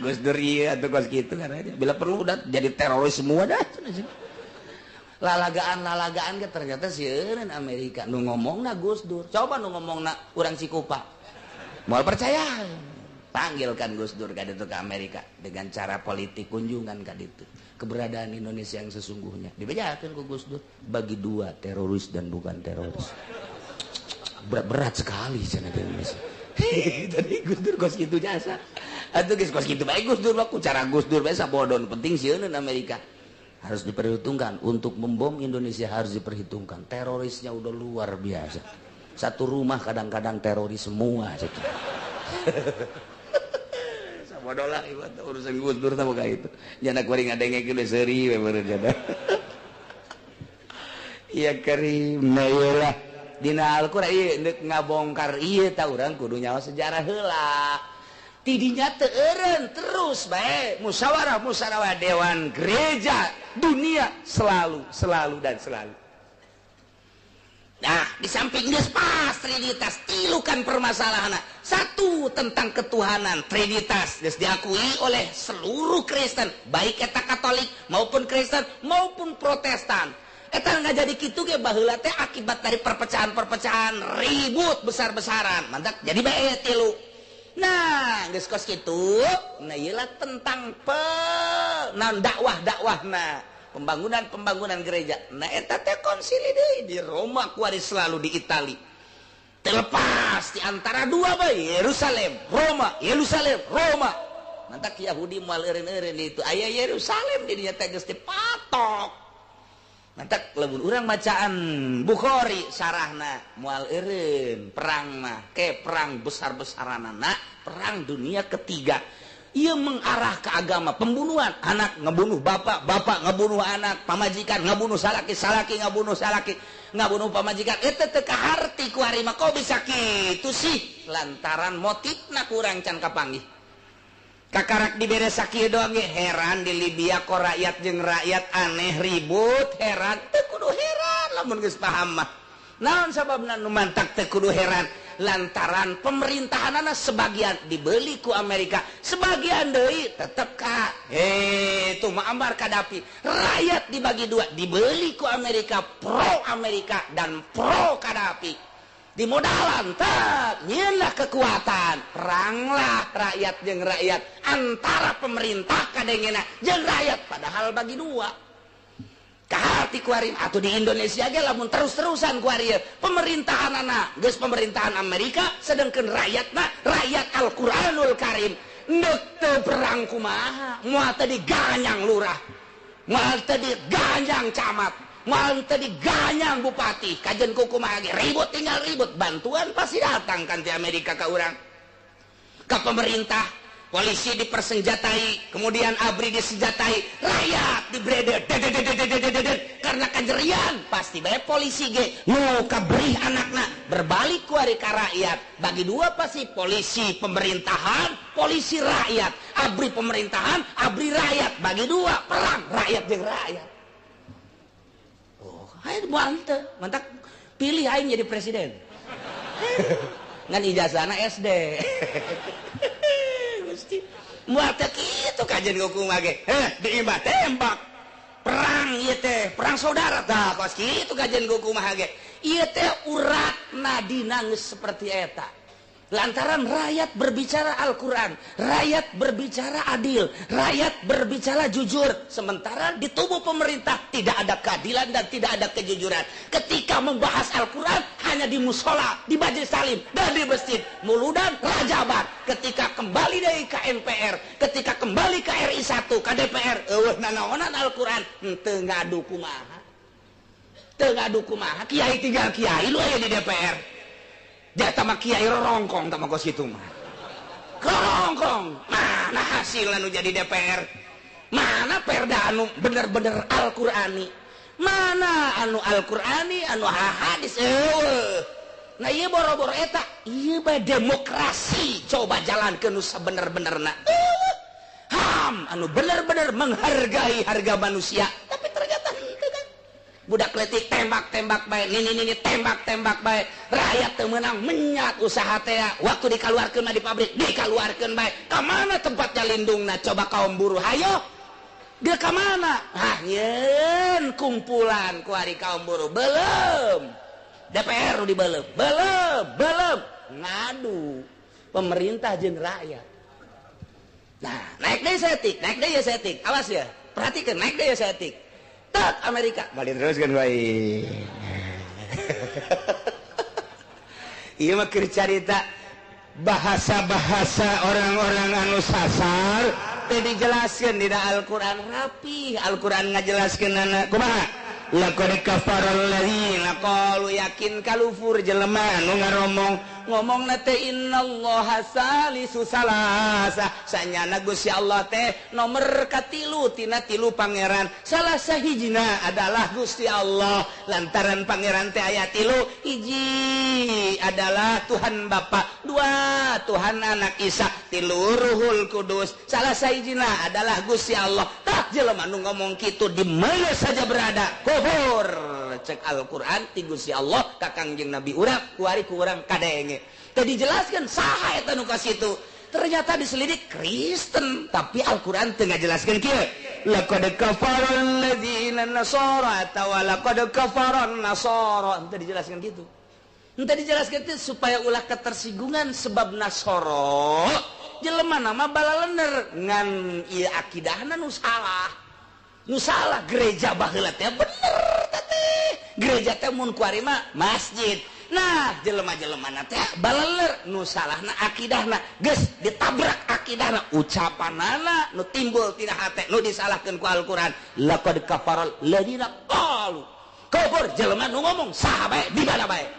Gus Dur iya atau kos gitu kan aja. Bila perlu udah jadi teroris semua dah. Lalagaan-lalagaan ke ternyata sieun Amerika. Nu ngomongna Gus Dur. Coba nu ngomongna urang Cikupa. Moal percaya. Panggilkan Gus Dur ka ditu ke Amerika dengan cara politik kunjungan ka ditu. Keberadaan Indonesia yang sesungguhnya dibejakeun ku Gus Dur, bagi dua, teroris dan bukan teroris. Berat-berat sekali cenah di Indonesia. Tadi Gus Dur kos kitu jasa. Atuh geus kos kitu bae Gus Dur mah, ku cara Gus Dur bae sabodon, penting sieun Amerika. Harus diperhitungkan untuk membom Indonesia, harus diperhitungkan. Terorisnya udah luar biasa. Satu rumah kadang-kadang teroris semua gitu. Bodoh lah urusan Gus Dur tah boga itu. Jana kuring ngadenge geus seuri we meureun jana. Iya karim, nah iyalah dina Al-Qur'an ieu deuk ngabongkar ieu tah urang kudu nyawa sejarah heula. Tidinya teu eureun terus bae musyawarah musyawarah dewan gereja dunia selalu selalu dan selalu. Nah, di samping geus pas Trinitas tilukan permasalahan. Satu tentang ketuhanan Trinitas geus diakui oleh seluruh Kristen, baik eta Katolik maupun Kristen maupun Protestan. Eta nggak jadi kitu ge baheula teh akibat dari perpecahan-perpecahan ribut besar-besaran. Mantap jadi bae tilu. Nah, geus kos kitu, nah ieu lah tentang dakwah-dakwahna. Pembangunan-pembangunan gereja. Nah eta teh konsili deui di Roma kuari selalu di Itali. Terlepas di antara dua bae Yerusalem, Roma, Yerusalem, Roma. Mantak Yahudi moal eureun-eureun itu aya Yerusalem di dinya teh geus dipatok. Mantak lamun urang bacaan Bukhari sarahna moal eureun perang mah ke perang besar-besaranana perang dunia ketiga. Ia mengarah ke agama pembunuhan, anak ngebunuh bapak, bapak ngebunuh anak, pamajikan ngebunuh salaki, salaki ngebunuh salaki, ngebunuh pamajikan. Eta teu kaharti ku ari mah kok bisa kitu sih? Lantaran motifna kurang can kapanggih. Kakarak dibere sakieu doang ge heran di Libya kok rakyat jeung rakyat aneh ribut, heran teu kudu heran lamun geus paham mah. Naon sababna nu mantak teu kudu heran? Lantaran pemerintahanana sebagian dibeli ku Amerika, sebagian deui tetep ka itu Muammar Gaddafi. Rakyat dibagi dua, dibeli ku Amerika, pro Amerika dan pro Gaddafi. Dimodalan tak nyieunlah kekuatan, peranglah rakyat jeung rakyat antara pemerintah kadengena jeung rakyat padahal bagi dua. Kahati kuari atau di Indonesia ge lamun terus-terusan kuari pemerintahanana geus pemerintahan Amerika sedangkan rakyatna rakyat Al-Qur'anul Karim neuk teu perang kumaha moal teu diganyang lurah, moal teu diganyang camat, moal teu diganyang bupati, kajen ku kumaha ge ribut tinggal ribut, bantuan pasti datang kan ti Amerika ka urang ka pemerintah. Polisi dipersenjatai, kemudian ABRI disenjatai, rakyat dibreder, karena kajerian pasti bae polisi ge nu kabrih anakna berbalik ku ari ka rakyat. Bagi dua pasti polisi pemerintahan, polisi rakyat, ABRI pemerintahan, ABRI rakyat, bagi dua perang rakyat jeung rakyat. Oh, hayu moal teu, mantak pilih aing jadi presiden. Ngan ijazahna SD. Mual teh kitu kajen kumaha ge. Heh, diimbah tembak. Perang ieu teh, perang saudara tah kos kitu kajen kumaha ge. Ieu teh uratna dina geus seperti eta. Lantaran rakyat berbicara Al-Qur'an, rakyat berbicara adil, rakyat berbicara jujur, sementara di tubuh pemerintah tidak ada keadilan dan tidak ada kejujuran. Ketika membahas Al-Qur'an hanya di musola, di majelis taklim dan di masjid, muludan rajaban. Ketika kembali dari ke MPR, ketika kembali ke RI 1, ke DPR, eueuh nanaonan Al-Qur'an, henteu ngadu kumaha. Teu ngadu kumaha, kiai tinggal kiai lu aya di DPR. Jata mah kiai rorongkong tah mah kos kitu mah. Rorongkong. Mana hasil anu jadi DPR? Mana perda anu bener-bener Al-Qur'ani? Mana anu Al-Qur'ani anu hadis eueuh. Nah ieu boro-boro eta, ieu bae demokrasi coba jalankeun nu sabener-benerna. HAM anu bener-bener menghargai harga manusia, tapi ternyata henteu kan. Budak letik tembak-tembak bae, nini-nini tembak-tembak bae, rakyat teu meunang menyat usaha teh, waktu dikaluarkeun mah di pabrik dikaluarkeun bae. Ka mana tempatnya lindungna coba kaum buruh hayo? Dia ka mana? Ah nyeun kumpulan ku ari kaum buruh belum. DPR dibelem, belum, belum ngadu pemerintah jeung rakyat. Nah, naik deui saeutik, naik deui saeutik. Awas ya, perhatikan naik deui saeutik. Tak Amerika balik terus kan bae. Ieu mah keur carita bahasa-bahasa orang-orang anu sasar teh dijelaskeun dina Al-Qur'an rapi. Al-Qur'an ngajelaskeunana kumaha? Laqad kafara alladzina qalu yakin kalufur jelema nu ngaromong ngomongna teh innallaha salisu salasa sanyana Gusti Allah teh nomor katilu tina tilu pangeran salah sahijina adalah Gusti Allah lantaran pangeran teh aya tilu hiji adalah Tuhan Bapa dua Tuhan Anak Isa tilu Ruhul Kudus salah sahijina adalah Gusti Allah. Tah jelema nu ngomong kitu di mana saja berada kufur cek Al-Qur'an ti Gusti Allah ka Kangjeng Nabi urang kuari ku urang kadenge. Teu dijelaskeun saha eta nu ka situ. Ternyata diselidik Kristen tapi Al-Qur'an teu ngajelaskeun kieu. Laqad kafara alladzina nasara atawa laqad kafara an-nasara. Teu dijelaskeun kitu. Henteu dijelaskeun teh supaya ulah ketersinggungan sebab Nasara jelema nama balalener ngan ieu akidahna nu salah. Nu salah gereja baheula teh bener teh. Gereja teh mun kuari mah masjid. Nah, jelema-jelemana teh baleler nu salahna akidahna geus ditabrak akidahna ucapanana nu timbul tina hate nu disalahkeun ku Al-Qur'an. Laqad kafaral ladzina qalu. Kufur jelema nu ngomong saha bae di mana bae.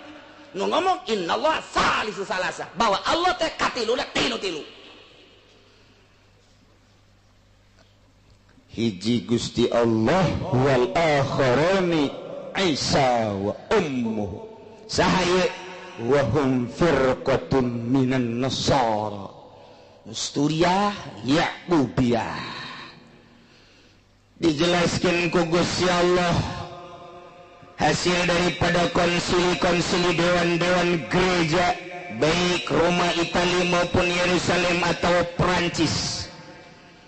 Nu ngomong innallaha salisu salasa bahwa Allah teh katiluna tilu-tilu. Hiji Gusti Allah wal akharani Isa wa ummuhu saha wa hum firqatun minan nasara Nusturiyah Yaqubiyah. Dijelaskan ku Gusti Allah hasil daripada konsili-konsili dewan-dewan gereja baik Roma, Itali maupun Yerusalem atau Perancis.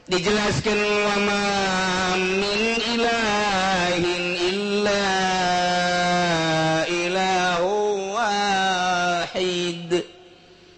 Dijelaskan wa ma min ilahin illa ilahu wahid.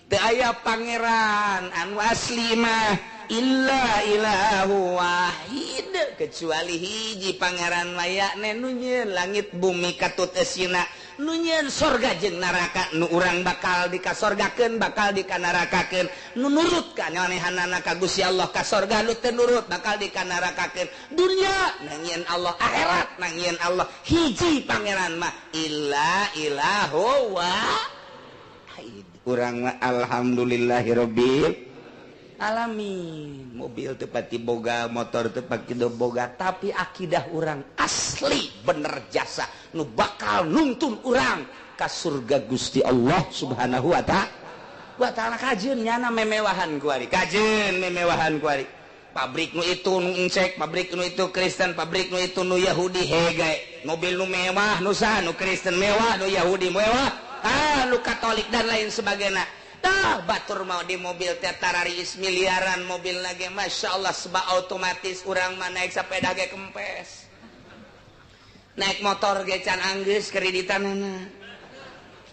Teu aya pangeran anu asli mah illa ilahu wahid kecuali hiji pangeran layakne nu nyieun langit bumi katut eusina nu nyieun sorga jeung neraka nu urang bakal dikasorgakeun bakal dikanarakakeun nu nurut ka nyanehanana ka Gusti Allah ka sorga nu teu nurut bakal dikanarakakeun dunya nangieun Allah akhirat nangieun Allah hiji pangeran mah illa ilahu wahid. Urang mah alhamdulillahirabbil alamin. Mobil teu pati boga, motor teu pati boga, tapi akidah urang asli bener jasa nu bakal nuntun urang ka surga Gusti Allah Subhanahu wa ta'ala. Kajeun nyana memewahan kuari, kajeun memewahan kuari. Pabrik nu itu nu encek, pabrik nu itu Kristen, pabrik nu itu nu Yahudi hege. Mobil nu mewah nu saha, nu Kristen mewah, nu Yahudi mewah, nu Katolik dan lain sebagainya. Tah batur mau di mobil teh tararis miliaran mobil lagi masya Allah sebab otomatis urang mah naik sepeda ge kempes naik motor ge can anggeus kreditanana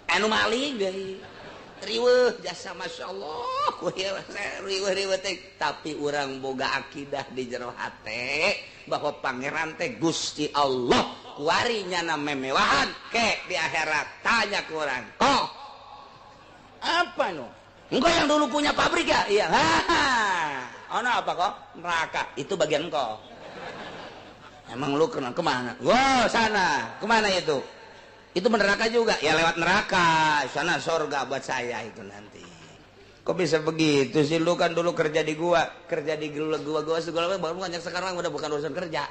anu maling deui riweuh jasa masya Allah riweuh-riweuh teh tapi urang boga akidah di jero hate bahwa pangeran teh Gusti Allah kuari nyana memewahan ke di akhirat tanya ku urang kok apa no? Engkau yang dulu punya pabrik ya? Iya. Ono apa kok? Neraka. Itu bagian engkau. Emang lu kena kemana? Wow, sana. Kemana itu? Itu neraka juga. Ya lewat neraka. Sana sorga buat saya itu nanti. Kok bisa begitu sih? Lu kan dulu kerja di gua, kerja di gua segala macam. Baru sekarang udah bukan urusan kerja.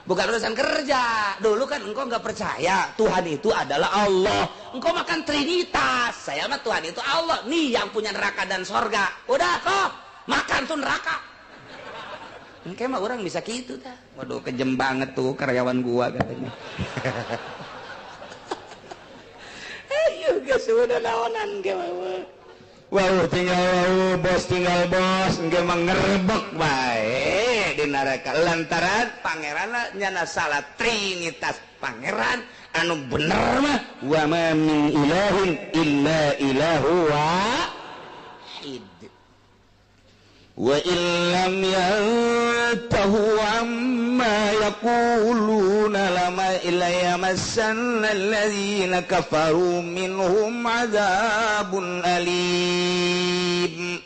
Bukan urusan kerja. Dulu kan engkau nggak percaya Tuhan itu adalah Allah. Engkau makan Trinitas. Saya mah Tuhan itu Allah. Nih yang punya neraka dan sorga. Udah kok makan tuh neraka. Engkau mah orang bisa gitu dah. Waduh kejem banget tuh karyawan gua katanya. Ayo geus udah naonan ge mah. Wow tinggal wow, bos tinggal bos, engke mah ngerebek bae di neraka lantaran pangeran nyana salah Trinitas pangeran anu bener mah wa ma min ilahin illa ilahu wahid. Wa illam yantahu amma yaquluna lama illa yamassanna alladzina kafaru minhum adzabun alim.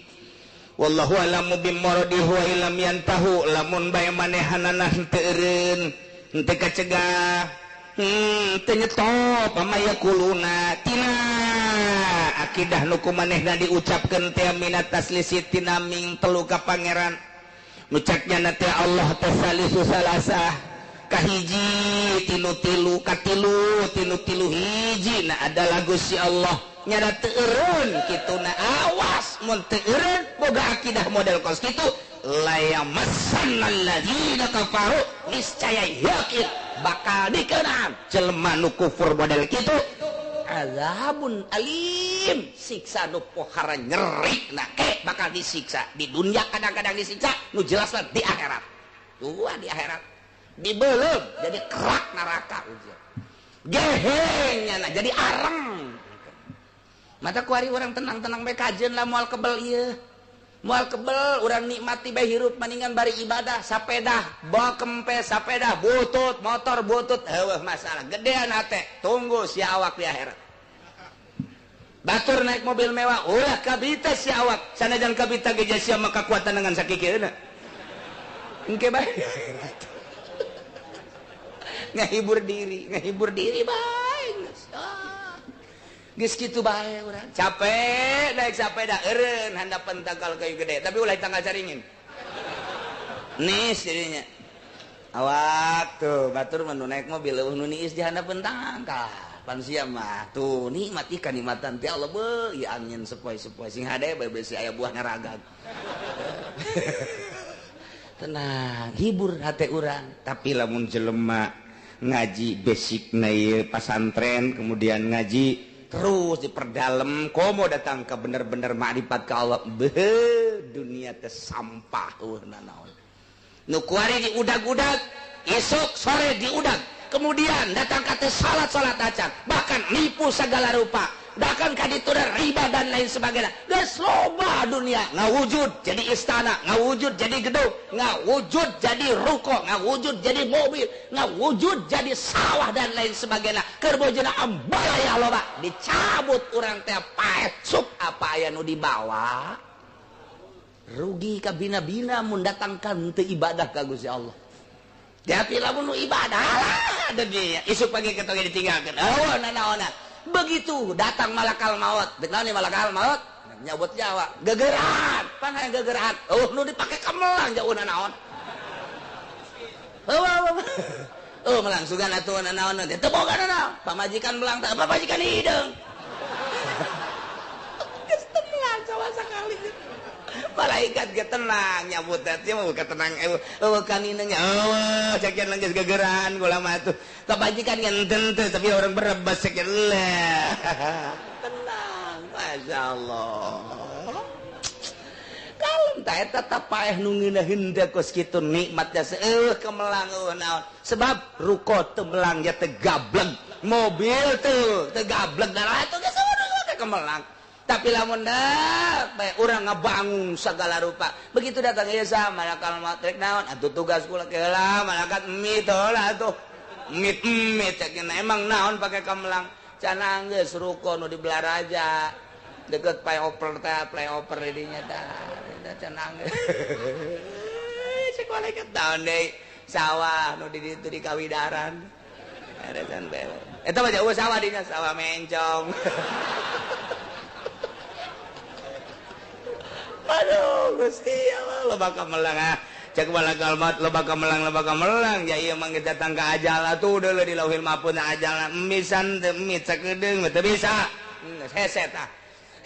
Wallahu a'lamu bimuradihi wa illam yantahu lamun bae manehanana henteu eureun henteu kacegah Teu nyetop amaya kuluna tina akidah nu kumanehna diucapkeun teh minat taslisi tina ming telu ka pangeran. Nu cek nyana teh Allah teh salisu salasah kahiji tinu tilu katilu tinu tilu hiji na adalah Gusti Allah nyana teu eureun kituna awas mun teu eureun boga akidah model kos kitu layamasannalladzina kafaru niscaya yakin bakal dikenaan jelema nu kufur model kitu azabun alim siksa nu pohara nyeri nah ke bakal disiksa di dunia kadang-kadang disiksa nu jelas lah di akhirat dua di akhirat dibelem jadi kerak neraka ujian gehengnya nah jadi areng mata kuari orang tenang-tenang bae kajeun lah moal kebel ieu moal kebel urang nikmati bae hirup maningan bari ibadah sapedah bawa kempes sapedah butut motor butut heueuh masalah gedean hate tunggu si awak di akhirat batur naik mobil mewah ulah kabita si awak sanajan kabita ge sia mah kakuatan dengan sakikieuna engke bae ngahibur diri bae geus kitu bae urang capek naik sepeda eureun handapan tangkal kayu gede tapi ulah tanggal caringin nis jadinya awak tuh batur mah nu naik mobil eueuh nu niis di handapeun tangkal pan sia mah tuh nikmat ikan nikmatan teh Allah beuh ieu angin sepoi-sepoi sing hade bae besi aya buah ngaragag tenang hibur hate urang tapi lamun jelema ngaji basicna ieu pasantren kemudian ngaji terus diperdalam komo datang ke bener-bener makrifat ke Allah beuh dunia teh sampah eueuh nanaon nu kuari diudag-udag esok sore diudag kemudian datang ka teh salat-salat acan bahkan nipu segala rupa bahkan ka ditu riba dan lain sebagainya geus loba dunia ngawujud jadi istana ngawujud jadi gedung ngawujud jadi ruko ngawujud jadi mobil ngawujud jadi sawah dan lain sebagainya keur bojona ambalaya loba dicabut urang teh paeh sup apa aya nu dibawa rugi ka bina-bina mun datangkan teu ibadah ka Gusti Allah tapi lamun nu ibadah lah dunia isuk pagi ketoge ditinggalkeun eueuh nanaonan begitu datang malakal maut dek naon malakal maut nyabut nyawa gegeran pan hayang gegeran eueuh nu dipake kamelang jauhna naon eueuh oh melang sugan atuh naon teh teu boga naon pamajikan melang teh pamajikan hideung geus teu melang sawa sakali malaikat ge tenang nyabut teh mah tenang eueuh kaninanya eueuh cakian geus gegeran kula mah atuh kebajikan ngenten teh tapi orang berebas sekian lah tenang masyaallah kalem tah eta paeh nu ngeunaheun teh kos kitu nikmatnya seueuh kemelang eueuh naon sebab ruko teu melang ya teu gableng mobil teu teu gableng darah atuh geus eueuh kemelang tapi lamun dah bae urang ngabangun segala rupa begitu datang ieu sa malakal maut rek naon atuh tugas kula heula malaikat mie lah atuh mit mit emang naon pakai kemelang cenah geus ruko nu di Belaraja deket flyover teh flyover di dinya tah cenah geus cek malaikat naon deui sawah nu di ditu di Kawidaran eresan bae eta mah jauh sawah dinya sawah mencong. Aduh Gusti Allah loba kamelang ah cek malakal maut loba kamelang ya ieu mah datang ka ajal atuh deuleu di lauhil mahfuz ajal misan teu mit sakedeung teu bisa hese tah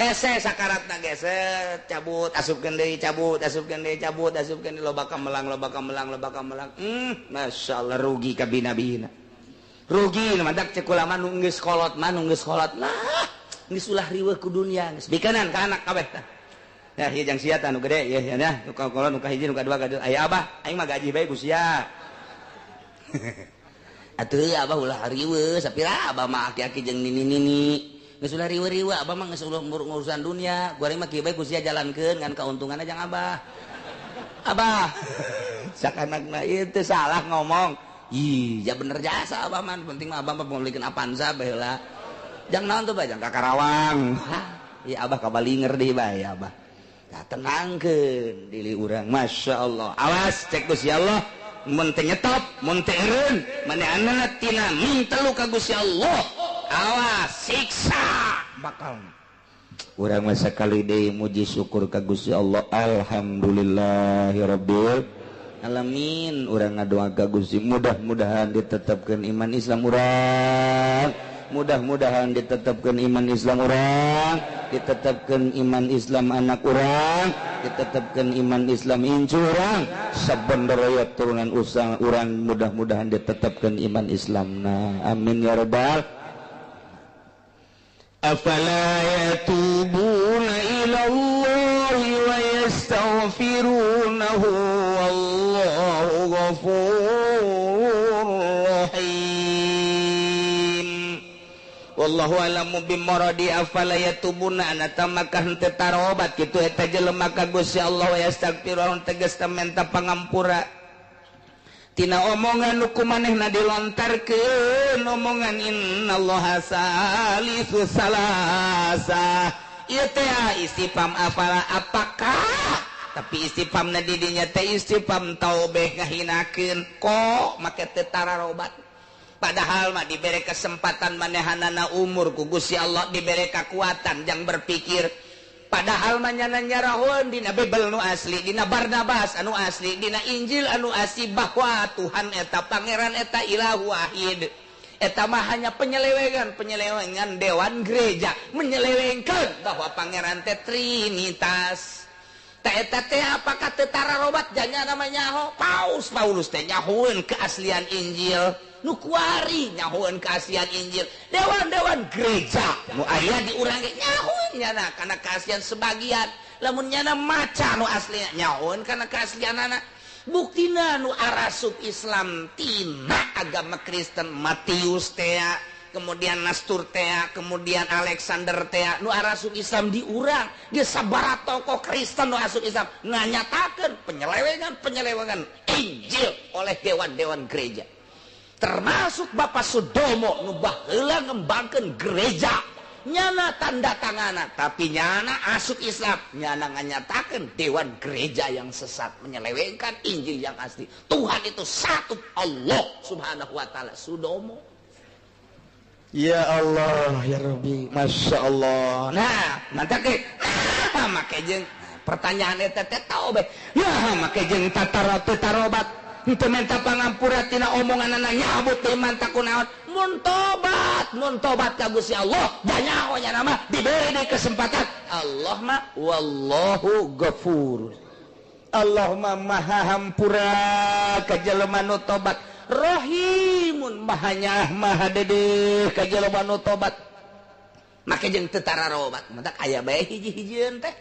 hese sakaratna geser cabut asupkeun deui cabut asupkeun deui cabut asupkeun deui loba kamelang loba kamelang loba kamelang masyaallah rugi ka bina-bina rugi mantak cek ulama nu geus kolot mah nu geus kolot lah geus ulah riweuh ku dunia geus bikenan ka anak kabeh tah. Ya, ieu jang sia tah nu gede ya ya nu ka kolot nu ka hiji nu ka dua ka aya abah aing mah gaji bae ku sia. Atuh abah ulah riweuh sapira abah mah aki-aki jeung nini-nini geus ulah riweuh-riweuh abah mah geus ulah ngurusan dunia gua mah kieu bae ku sia jalankeun ngan kauntunganna jang abah. Abah sakanakna ieu teu salah ngomong. Ih, ya bener jasa abah mah penting mah abah mah meulikeun Avanza bae heula. Jang naon tuh bah jang ka Karawang. Ieu abah ka Balinger deui bae abah. Nah, tenangkeun diri urang masyaallah awas cek Gusti Allah Mun teu nyetop, mun teu eureun, manehanna tina mintelu ka Gusti Allah. Awas siksa bakal. Urang mah sakali deui muji syukur ka Gusti Allah. Alhamdulillahirabbil alamin. Urang ngadoa ka Gusti mudah-mudahan ditetapkeun iman Islam urang. Mudah-mudahan ditetapkan iman Islam urang, ditetapkan iman Islam anak urang, ditetapkan iman Islam incu urang, saben baraya turunan usang urang mudah-mudahan ditetapkan iman Islam. Nah, amin ya rabbal. Afala yatubuna ila Allahi wa yastaghfirunahu wallahu ghafurur rahim. Wallahu alamu bimaradi afala yatubuna anata maka henteu tarobat kitu eta jelema ka Gusti Allah wa yastaghfirun tegas menta pangampura tina omongan nu kumanehna dilontarkeun omongan innallaha salisu salasa ieu teh istifham afala apakah tapi istifhamna di dinya teh istifham taubeh ngahinakeun kok make teu tararobat. Padahal mah diberi kesempatan manehanana umur ku Gusti Allah diberi kekuatan jang berpikir. Padahal mah nyana nyarahun dina Bible nu asli, dina Barnabas anu asli, dina Injil anu asli bahwa Tuhan eta pangeran eta ilahu wahid. Eta mah hanya penyelewengan dewan gereja menyelewengkeun bahwa pangeran teh Trinitas. Tah eta teh apakah teu tararobat janya namanya nyaho? Paus Paulus teh nyahoeun keaslian Injil. Nu kuari nyahoeun keaslian Injil, dewan-dewan gereja nu aya di urang ge nyahoeun nyana kana keaslian sebagian, lamun nyana maca nu asli nyahoeun kana keaslianana. Buktina nu arasup Islam tina agama Kristen Matius teh, kemudian Nastur teh, kemudian Alexander teh, nu arasup Islam di urang, dia sabaraha tokoh Kristen nu asup Islam nganyatakeun penyelewengan Injil oleh dewan-dewan gereja. Termasuk Bapak Sudomo nu baheula ngembangkeun gereja nyana tanda tangana tapi nyana asup Islam nyana nganyatakeun dewan gereja yang sesat menyelewengkan Injil yang asli. Tuhan itu satu, Allah Subhanahu wa taala. Sudomo. Ya Allah ya Rabbi, Masya Allah. Nah, mantap ge. Nah, make jeung pertanyaan eta teh tahu bae. Nah, make jeung tatarobat henteu menta pangampura tina omonganana nyabut teh iman takunaon. Mun tobat ka Gusti Allah, banyak nya mah diberi deui kesempatan. Allah mah wallahu ghafur. Allah mah maha hampura ka jelema nu tobat. Rahimun maha nyaah maha dedeh ka jelema nu tobat. Make jeung teu tararobat, matak aya bae hiji-hijieun teh.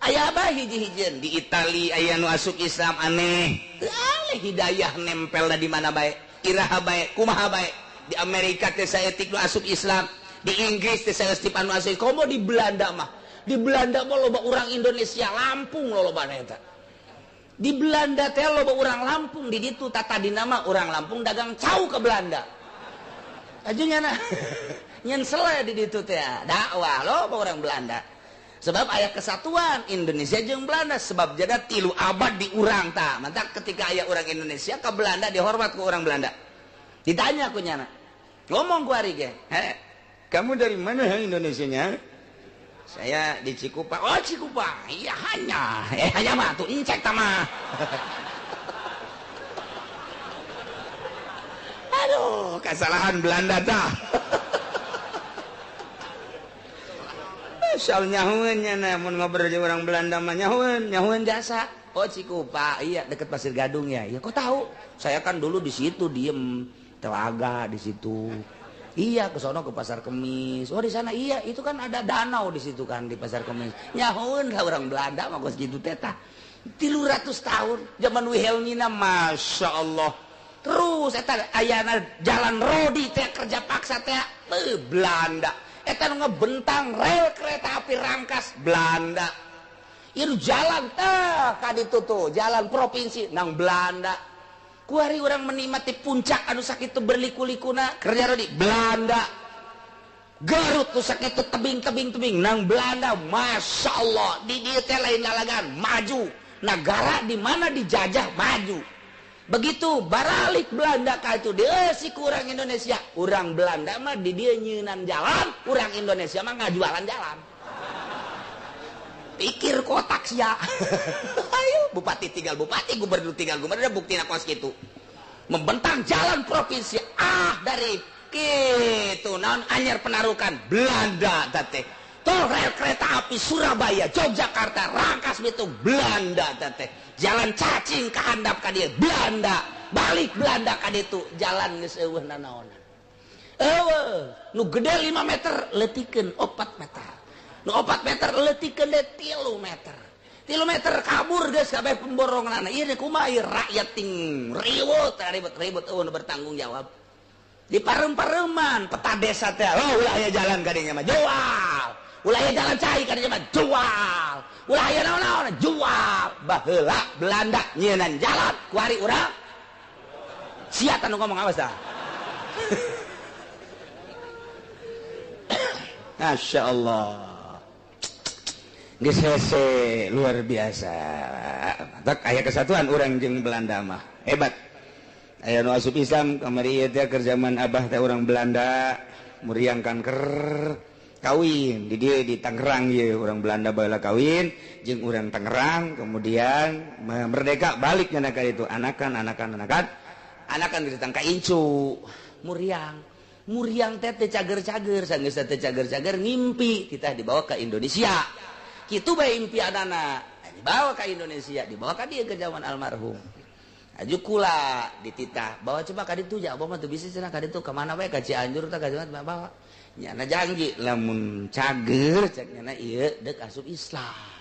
Aya bae hiji-hijieun di Itali aya nu asup Islam aneh. Aleh hidayah nempelna di mana bae, iraha bae, kumaha bae. Di Amerika teh saeutik nu asup Islam, di Inggris teh saeutik anu asup. Komo di Belanda mah. Di Belanda mah loba urang Indonesia Lampung lolobana eta. Di Belanda teh loba urang Lampung di ditu tata dina mah urang Lampung dagang cau ke Belanda. Aju nyana. Nyen sele di ditu teh dakwah loba urang Belanda. Sebab aya kesatuan Indonesia jeung Belanda sebab jada 3 abad di urang tah. Mantak ketika aya urang Indonesia ke Belanda dihormat ku urang Belanda. Ditanya ku nyana. Ngomong ku ari ge, "He, kamu dari mana Indonesianya?" Saya di Cikupa. Oh, Cikupa. Iya hanya. Hanya mah tuh incek tah mah. Aduh, kesalahan Belanda tah. Soal nyahueun nya mun ngobrol jeung orang Belanda mah nyahueun jasa. Oh, Cikupa. Iya, deket Pasir Gadung ya. Ya kok tahu? Saya kan dulu di situ diem, telaga di situ. Iya, ke sono ke Pasar Kemis. Oh, di sana iya, itu kan ada danau di situ kan di Pasar Kemis. Nyahueun lah orang Belanda mah geus kitu teh tah. 300 tahun zaman Wilhelmina, Masya Allah. Terus eta ayana jalan rodi teh kerja paksa teh Belanda. Eta nu ngebentang rel kereta api Rangkas Belanda. Ieu jalan teh ka ditu tuh, jalan provinsi nang Belanda. Kuari orang menikmati puncak anu sakitu berliku-likuna kerja rodi Belanda. Garut tuh sakitu tebing-tebing-tebing nang Belanda. Masya Allah, di dieu teh lain lalagan maju. Negara di mana dijajah maju. Begitu baralik Belanda ka itu dia si kurang Indonesia. Urang Belanda mah di dia nyeunan jalan, urang Indonesia mah ngajualan jalan. Pikir kotak sia. Ayo bupati tinggal bupati, gubernur tinggal gubernur, buktina kos kitu. Membentang jalan provinsi ah dari kitu naon anyar penarukan Belanda teh. Tol rel kereta api Surabaya, Yogyakarta, Rangkas Bitung Belanda teh. Jalan cacing ke handap ka dieu Belanda, balik Belanda ka ditu, jalan geus eueuh nanaonan. Eueuh, nu gede 5 meter leutikeun 4 meter. Nu 4 meter leutikeun deui 3 meter. 3 meter kabur geus kabeh pemboronganna. Ieu kumaha ieu rakyat ting ribut ribut-ribut eueuh nu bertanggung jawab. Di parem-pareman peta desa teh, oh ulah aya jalan ka dinya mah jual. Ulah aya jalan cai ka dinya mah jual. Ulah aya naon-naon jual. Baheula Belanda nyieunnan jalan kuari urang. Sia tah nu ngomong awas dah. Masya Allah. Geus hese luar biasa. Tak aya kesatuan urang jeung Belanda mah. Hebat. Aya nu asup Islam kamari ieu teh keur zaman abah teh urang Belanda muriang kanker kawin di dieu di Tangerang ieu urang Belanda baheula kawin jeung urang Tangerang kemudian merdeka balik nya ka ditu anakan anakan anakan anakan ditang ka incu muriang muriang teh teu cager-cager sanggeus teh cager-cager ngimpi kita dibawa ke Indonesia kitu bae impianana dibawa ke Indonesia dibawa ka dieu ke zaman almarhum aju kula dititah bawa coba ka ditu ja abah mah teu bisa cenah ka ditu ka mana bae ka Cianjur tah ka mana bawa nyana janji lamun cager cek nyana ieu deuk asup Islam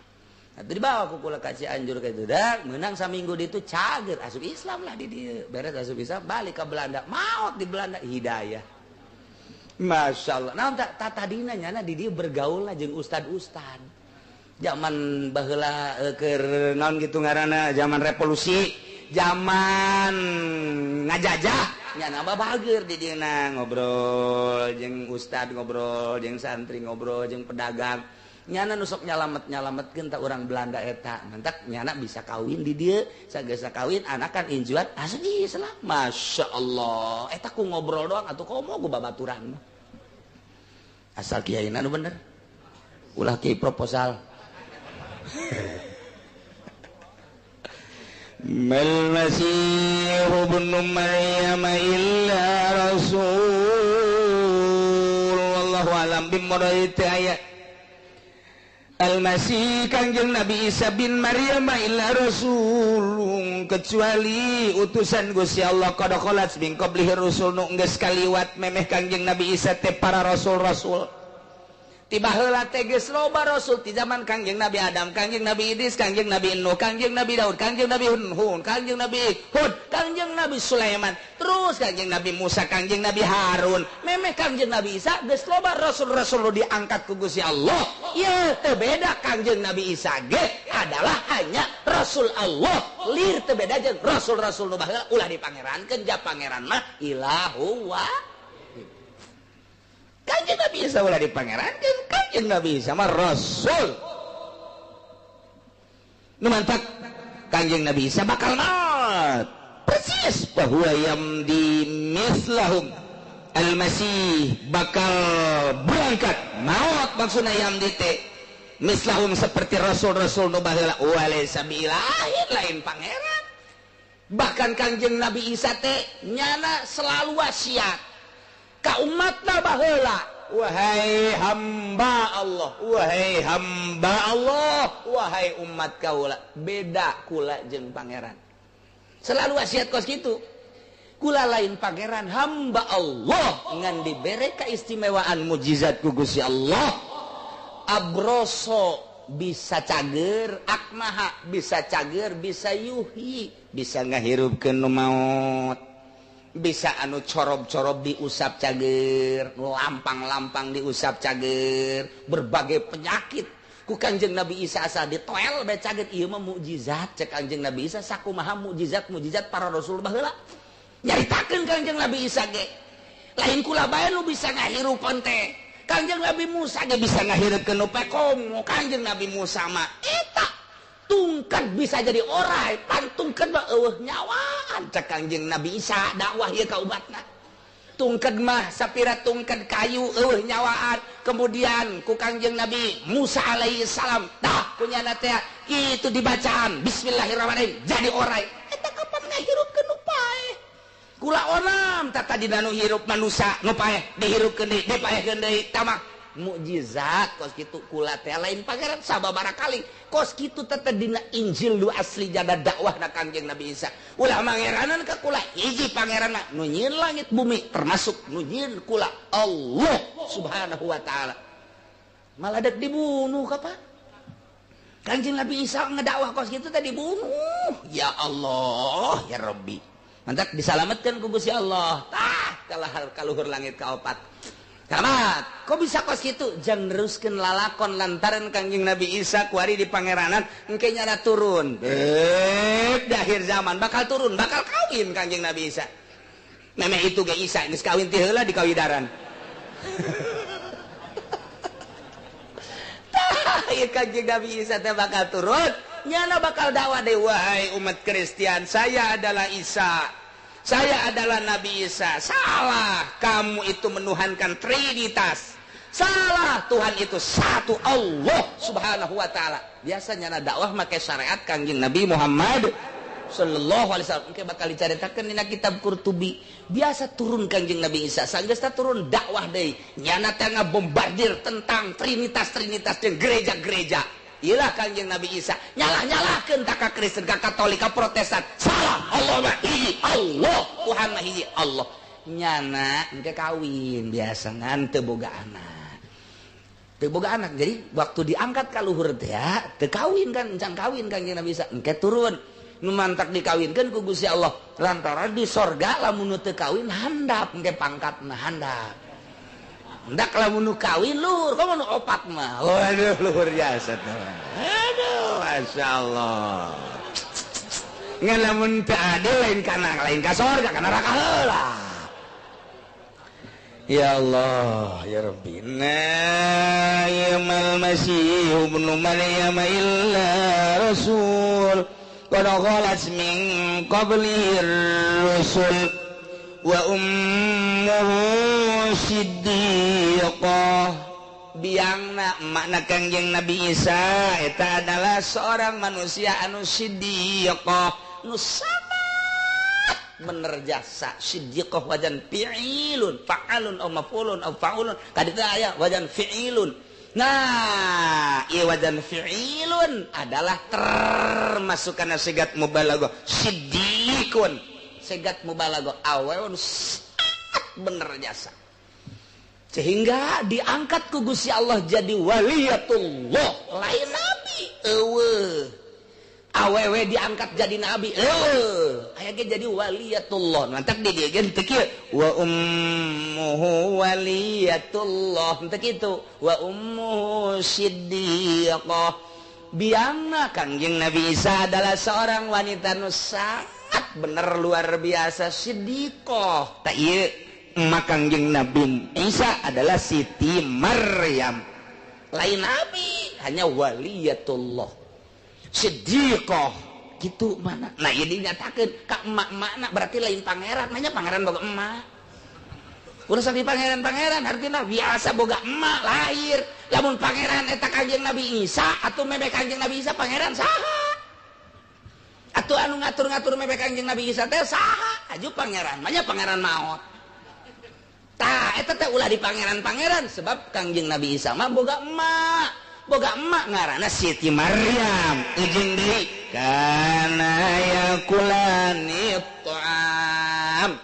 atuh dibawa ku kula ka Cianjur ka ditu dah meunang saminggu ditu cager asup Islam lah di dieu beres asup Islam balik ka Belanda maot di Belanda hidayah Masya Allah nah tadina nyana di dieu bergaul lah jeung ustad-ustad zaman baheula keur naon kitu ngaranna zaman revolusi zaman ngajajah nyana mah bager di dieuna ngobrol jeung ustad ngobrol jeung santri ngobrol jeung pedagang nyana nu sok nyalamet-nyalametkeun ta urang Belanda eta mantak nyana bisa kawin di dieu sageus kawin anakan injuat asli Islam Masya Allah eta ku ngobrol doang atuh komo ku babaturan asal kiaina nu bener ulah kiai proposal. Mal Masih ibnu Maryam illa rasul wallahu alam bimurati ayat Al Masih Kangjeng Nabi Isa bin Maryam illa rasul kecuali utusan Gusti Allah qad khalat min qablihi rusul nu geus kaliwat memeh Kangjeng Nabi Isa teh para rasul-rasul tiba heula teh geus loba rasul ti zaman Kangjeng Nabi Adam, Kangjeng Nabi Idris, Kangjeng Nabi Nuh, Kangjeng Nabi Daud, Kangjeng Nabi Hud, Kangjeng Nabi Hud, Kangjeng Nabi Sulaiman, terus Kangjeng Nabi Musa, Kangjeng Nabi Harun, memeh Kangjeng Nabi Isa geus loba rasul-rasul diangkat ku Gusti Allah. Ieu teu beda Kangjeng Nabi Isa ge adalah hanya rasul Allah. Lir teu beda jeung rasul-rasul nu baheula ulah dipangerankeun ja pangeran mah ilahu wa Kanjeng Nabi Isa ulah dipangerankeun, Kanjeng Nabi Isa mah rasul. Nu mantak Kanjeng Nabi Isa bakal maot. Persis bahwa yamdi mislahum Al-Masih bakal berangkat maot maksudna yamdi teh mislahum seperti rasul-rasul nu baheula walaysa biilahin lain pangeran. Bahkan Kanjeng Nabi Isa teh nyana selalu wasiat ka umatna baheula, wahai hamba Allah, wahai hamba Allah, wahai umat kaula, beda kula jeung pangeran. Selalu wasiat kos kitu. Kula lain pangeran, hamba Allah ngan dibere keistimewaan mujizat ku Gusti Allah. Abroso bisa cager, akmaha bisa cager, bisa yuhi, bisa ngahirupkeun nu maot. Bisa anu corob-corob diusap cager, lampang-lampang diusap cager, berbagai penyakit ku Kangjeng Nabi Isa asal ditoel bae cager. Ieu mah mukjizat cek Kangjeng Nabi Isa sakumaha mukjizat-mukjizat para rasul baheula. Nyaritakeun Kangjeng Nabi Isa ge lain kula bae nu bisa ngahirupan teh. Kangjeng Nabi Musa ge bisa ngahirupkeun nu pekomo. Kangjeng Nabi Musa mah eta Tungkat bisa jadi orai, pantungkeun mah eueuh nyawaan cek Kangjeng Nabi Isa dakwah ieu ka umatna. Tungkeun mah sapira tungkeun kayu eueuh nyawaan, kemudian ku Kangjeng Nabi Musa alaihi salam tah kunyana teh kitu dibacaan bismillahirrahmanirrahim jadi orai. Eta kapan ngahirupkeun nu paeh? Kula onam tah tadina nu hirup manusa nu paeh dihirupkeun deui, dipaehkeun deui tamah mukjizat kos kitu kula teh lain pangeran sababaraha kali kos kitu teh dina Injil nu asli jada dakwahna Kangjeng Nabi Isa. Ulah mangeranan ka kula hiji pangeran mah nu nyieun langit bumi termasuk nu nyieun kula Allah Subhanahu wa taala. Malah dek dibunuh kapan? Kangjeng Nabi Isa ngedakwah kos kitu teh dibunuh. Ya Allah ya Rabbi. Mantak disalametkeun ku Gusti Allah. Tah kalah kaluhur langit kaopat. Selamat. Kok bisa kos kitu? Jang neruskeun lalakon lantaran Kangjeng Nabi Isa kuari di pangeranan engke nyana turun. Di akhir zaman bakal turun, bakal kawin Kangjeng Nabi Isa. Memeh itu ge Isa geus kawin ti heula di kawidaran. Tah, ieu Kangjeng Nabi Isa teh bakal turun, nyana bakal dakwah deui, wahai umat Kristian, saya adalah Isa. Saya adalah Nabi Isa. Salah, kamu itu menuhankan Trinitas. Salah, Tuhan itu satu Allah Subhanahu wa taala. Biasanya na dakwah make syariat Kangjeng Nabi Muhammad sallallahu alaihi wasallam. Engke bakal dicaritakeun dina kitab Qurtubi. Biasa turun Kangjeng Nabi Isa, sanggeus turun dakwah deui. Nyana teh ngabombardir tentang Trinitas-trinitas jeung gereja-gereja. Iyalah Kangjeng Nabi Isa nyalah-nyalahkeun ka Kristen, ka Katolik, ka Protestan. Salah, Allah mah hiji, Allah, Tuhan mah hiji, Allah. Nyana engke kawin biasa ngan teu boga anak. Teu boga anak. Jadi waktu diangkat ka luhur teh teu kawin kan, encan kawin Kangjeng Nabi Isa. Engke turun nu mantak dikawinkeun ku Gusti Allah. Lantaran di sorga lamun nu teu kawin handap engke pangkatna handap. Ndak lamun nu kawin luhur, komo nu opat mah. Waduh luhur jasa teh. Aduh, masyaallah. Ngan lamun teu adil lain kana lain ka sorga ka neraka heula. Ya Allah, ya Rabbi. Na yamal masih ibnu Maryam illa rasul qad khalat min qablihi rusul wa ummuhu siddiqah. Biangna makna Kangjeng Nabi Isa eta adalah seorang manusia anu siddiqah, nu sangat bener jasa. Siddiqah wajan fi'ilun, fa'alun aw maf'ulun aw fa'ulun, kaditu aya wajan fi'ilun. Nah, ieu wajan fi'ilun adalah termasuk kana sigat mubalaghah siddiqun. Segat mubalaghah awewe bener jasa sehingga diangkat ku Gusti Allah jadi waliyatullah, lain nabi eueuh. Awewe diangkat jadi nabi eueuh, aya ge jadi waliyatullah. Mantak di dieu ge teu kieu wa ummuhu waliyatullah, teu kitu wa ummuhu siddiqah. Biangna Kangjeng Nabi Isa adalah seorang wanita nu sangat bener luar biasa siddiqah. Tak ieu emak Kangjeng Nabi Isa adalah Siti Maryam, lain nabi, hanya waliyatullah siddiqah gitu mana. Nah ieu dinyatakeun ka emak-emakna berarti lain pangeran, nanya pangeran boga emak. Urusan di pangeran-pangeran artinya biasa boga emak lahir. Lamun pangeran eta Kangjeng Nabi Isa atau meme Kangjeng Nabi Isa pangeran saha? Atuh anu ngatur-ngatur meme Kangjeng Nabi Isa teh saha? Aju pangeran, manya pangeran maot. Tah eta teh ulah di pangeran-pangeran sebab Kangjeng Nabi Isa mah boga emak. Boga emak ngaranna Siti Maryam. Ujung deui kana yakulani ta'am.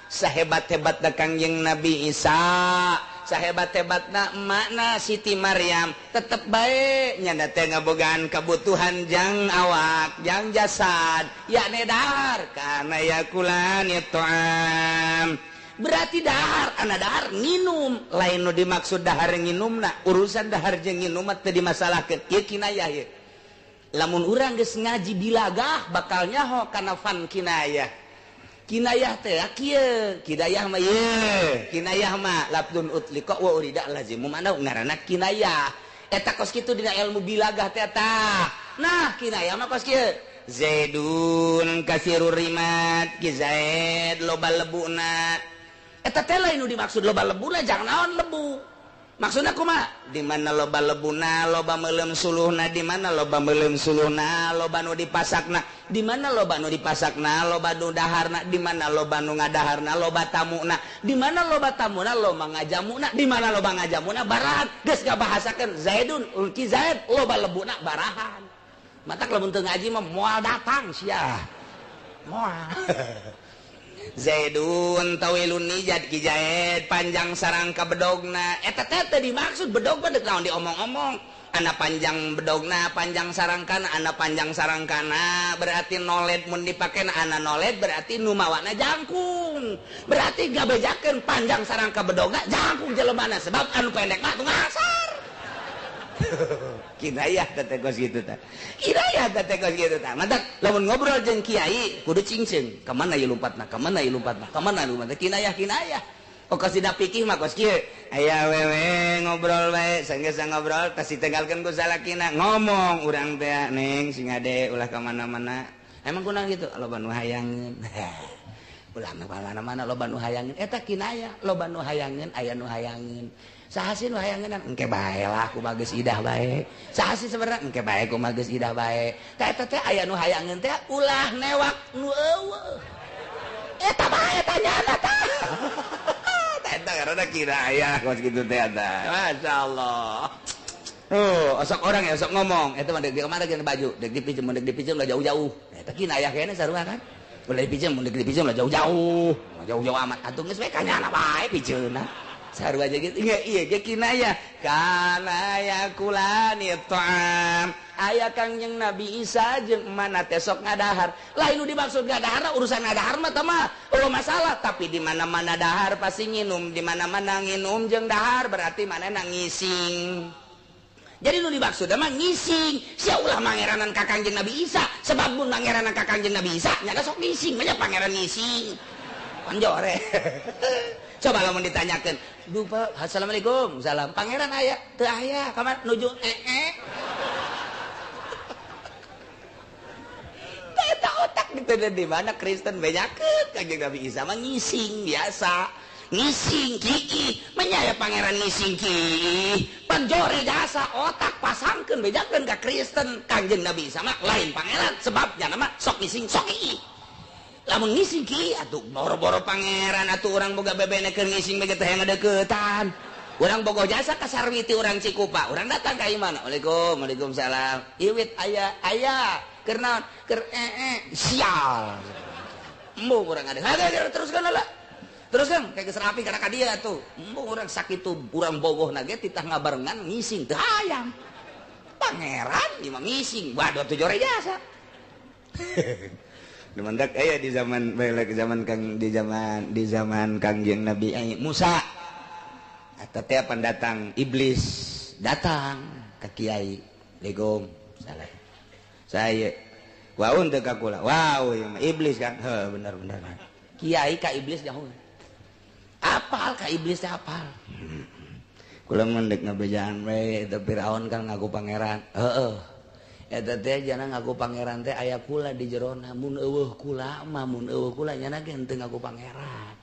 Sahebat-hebatna Kangjeng Nabi Isa, sahebat-hebatna emakna Siti Maryam, tetep bae nyanda teh ngabogaan kebutuhan jang awak, jang jasad, yakni dahar kana yakulani ta'am. Berarti dahar, ana dahar nginum, lain nu dimaksud dahar nginumna, urusan dahar jeung nginum mah teu dimasalahkeun. Ieu kinayah ieu. Lamun urang geus ngaji bilagah bakal nyaho kana fan kinayah. Kinayah teh kieu, kinayah mah ieu, kinayah mah lafdzun utliqa wa urida lazimu mana ngaranna kinayah. Eta kos kitu dina ilmu bilagah teh tah. Nah kinayah mah kos kieu. Zaidun kasirur rimat, Ki Zaid loba lebuna. Eta teh lain nu dimaksud loba lebuna, jangan naon lebu. Maksudna kumaha? Di mana loba lebuna, loba meuleum suluhna, di mana loba meuleum suluhna, loba nu dipasakna, di mana loba nu dipasakna, loba nu daharna, di mana loba nu ngadaharna, loba tamuna, di mana loba tamuna, loba ngajamuna, di mana loba ngajamuna barahan. Geus ngabahasakeun Zaidun, Ki Zaid loba lebuna barahan. Matak lamun teu ngaji mah moal datang sia. Moal. Zaidun tawilun nijat Ki Zaid panjang sarangka bedogna. Eta teh teu dimaksud bedog mah deuk naon diomong-omong. Ana panjang bedogna, panjang sarangkana, ana panjang sarangkana berarti noled mun dipake ana noled berarti nu mawana jangkung. Berarti gabejakeun panjang sarangka bedogna jangkung jelemana sebab anu pendek mah teu ngasar. Kinayah teh kos kitu tah. Kinayah teh kos kitu tah. Mantak lamun ngobrol jeung kiai kudu cingceung. Ka mana ieu lompatna? Ka mana ieu lompatna? Ka mana lompatna? Kinayah kinayah. Oh kos dina pikih mah kos kieu. Aya wewe ngobrol bae, sanggeus ngobrol tas ditinggalkeun ku salakina ngomong urang teh neng sing ade ulah ka mana-mana. Emang kunaon kitu? Loba nu hayangeun. Ulah ka mana-mana loba nu hayangeun. Eta kinayah, loba nu hayangeun, aya nu hayangeun. Saha sih nu hayangeun? Engke bae lah ku bageus idah bae. Saha sih sebenarnya? Engke bae ku bageus idah bae. Tah eta teh aya nu hayangeun teh ulah newak nu eueuh. Eta bae tanyana tah. Tah eta karena kinayah kos kitu teh eta. Masyaallah. Oh, osok orang ya osok ngomong. Eta mah deuk di kamana geun baju, deuk dipinjem, deuk dipinjem lah jauh-jauh. Eta kinayah kene sarua kan. Ulah dipinjem, deuk dipinjem lah jauh-jauh. Jauh-jauh amat atuh geus we kanyana bae pijeunna. Sarua aja gitu. Iya, iya, ge kinayah. Kana yakulani ta'am. Aya Kangjeng Nabi Isa jeung mana teh sok ngadahar. Lain nu dimaksud ngadahar urusan ngadahar mah teh mah eueuh masalah, tapi di mana-mana dahar pasti nginum, di mana-mana nginum jeung dahar berarti manehna ngising. Jadi nu dimaksud mah ngising. Sia ulah mangeranan ka Kangjeng Nabi Isa, sebab mun mangeranan ka Kangjeng Nabi Isa nya sok ngising, mah pangeran ngising. Panjore. Coba lamun ditanyakeun, "Duh, Pak, assalamualaikum." Salam. Pangeran aya? Teu aya, kamar nuju ee. Eta otak gitu di mana Kristen bejakeun Kangjeng Nabi Isa mah ngising biasa. Ngising kiki, menyaya pangeran ngising ki. Panjore jasa otak pasangkeun bejakeun ka Kristen Kangjeng Nabi Isa mah lain pangeran sebab nya mah sok ngising sok ki. Lamun ngising ki atuh boro-boro pangeran atuh urang boga bebene keur ngising bege teh ngadeukeutan. Urang bogoh jasa ka Sarwiti urang Cikupa, urang datang ka imana. Waalaikum, waalaikumsalam. Iwit aya aya keur naon? Keur ee sial. Embung urang ada. Teruskeun lah. Teruskeun kayak geus rapi kana ka dieu atuh. Embung urang sakitu urang bogoh na ge titah ngabarengan ngising teu hayang. Pangeran ieu mah ngising, waduh atuh jore jasa. Demendak aya di zaman balik zaman Kang di zaman Kangjeng Nabi Musa. Eta teh pendatang iblis datang ke kiai. Legom salah. Saya waun teu ka kula. Wow, ieu mah iblis kan. Heuh bener bener. Kiai ka iblis jauh. Apal ka iblis teh apal. Kula mun deuk ngabejaan we eta Firaun kan ngaku pangeran. Heueuh. Eta teh jana ngaku pangeran teh aya kula di jerona, mun eueuh kula mah mun eueuh kula nyana ge henteu ngaku pangeran.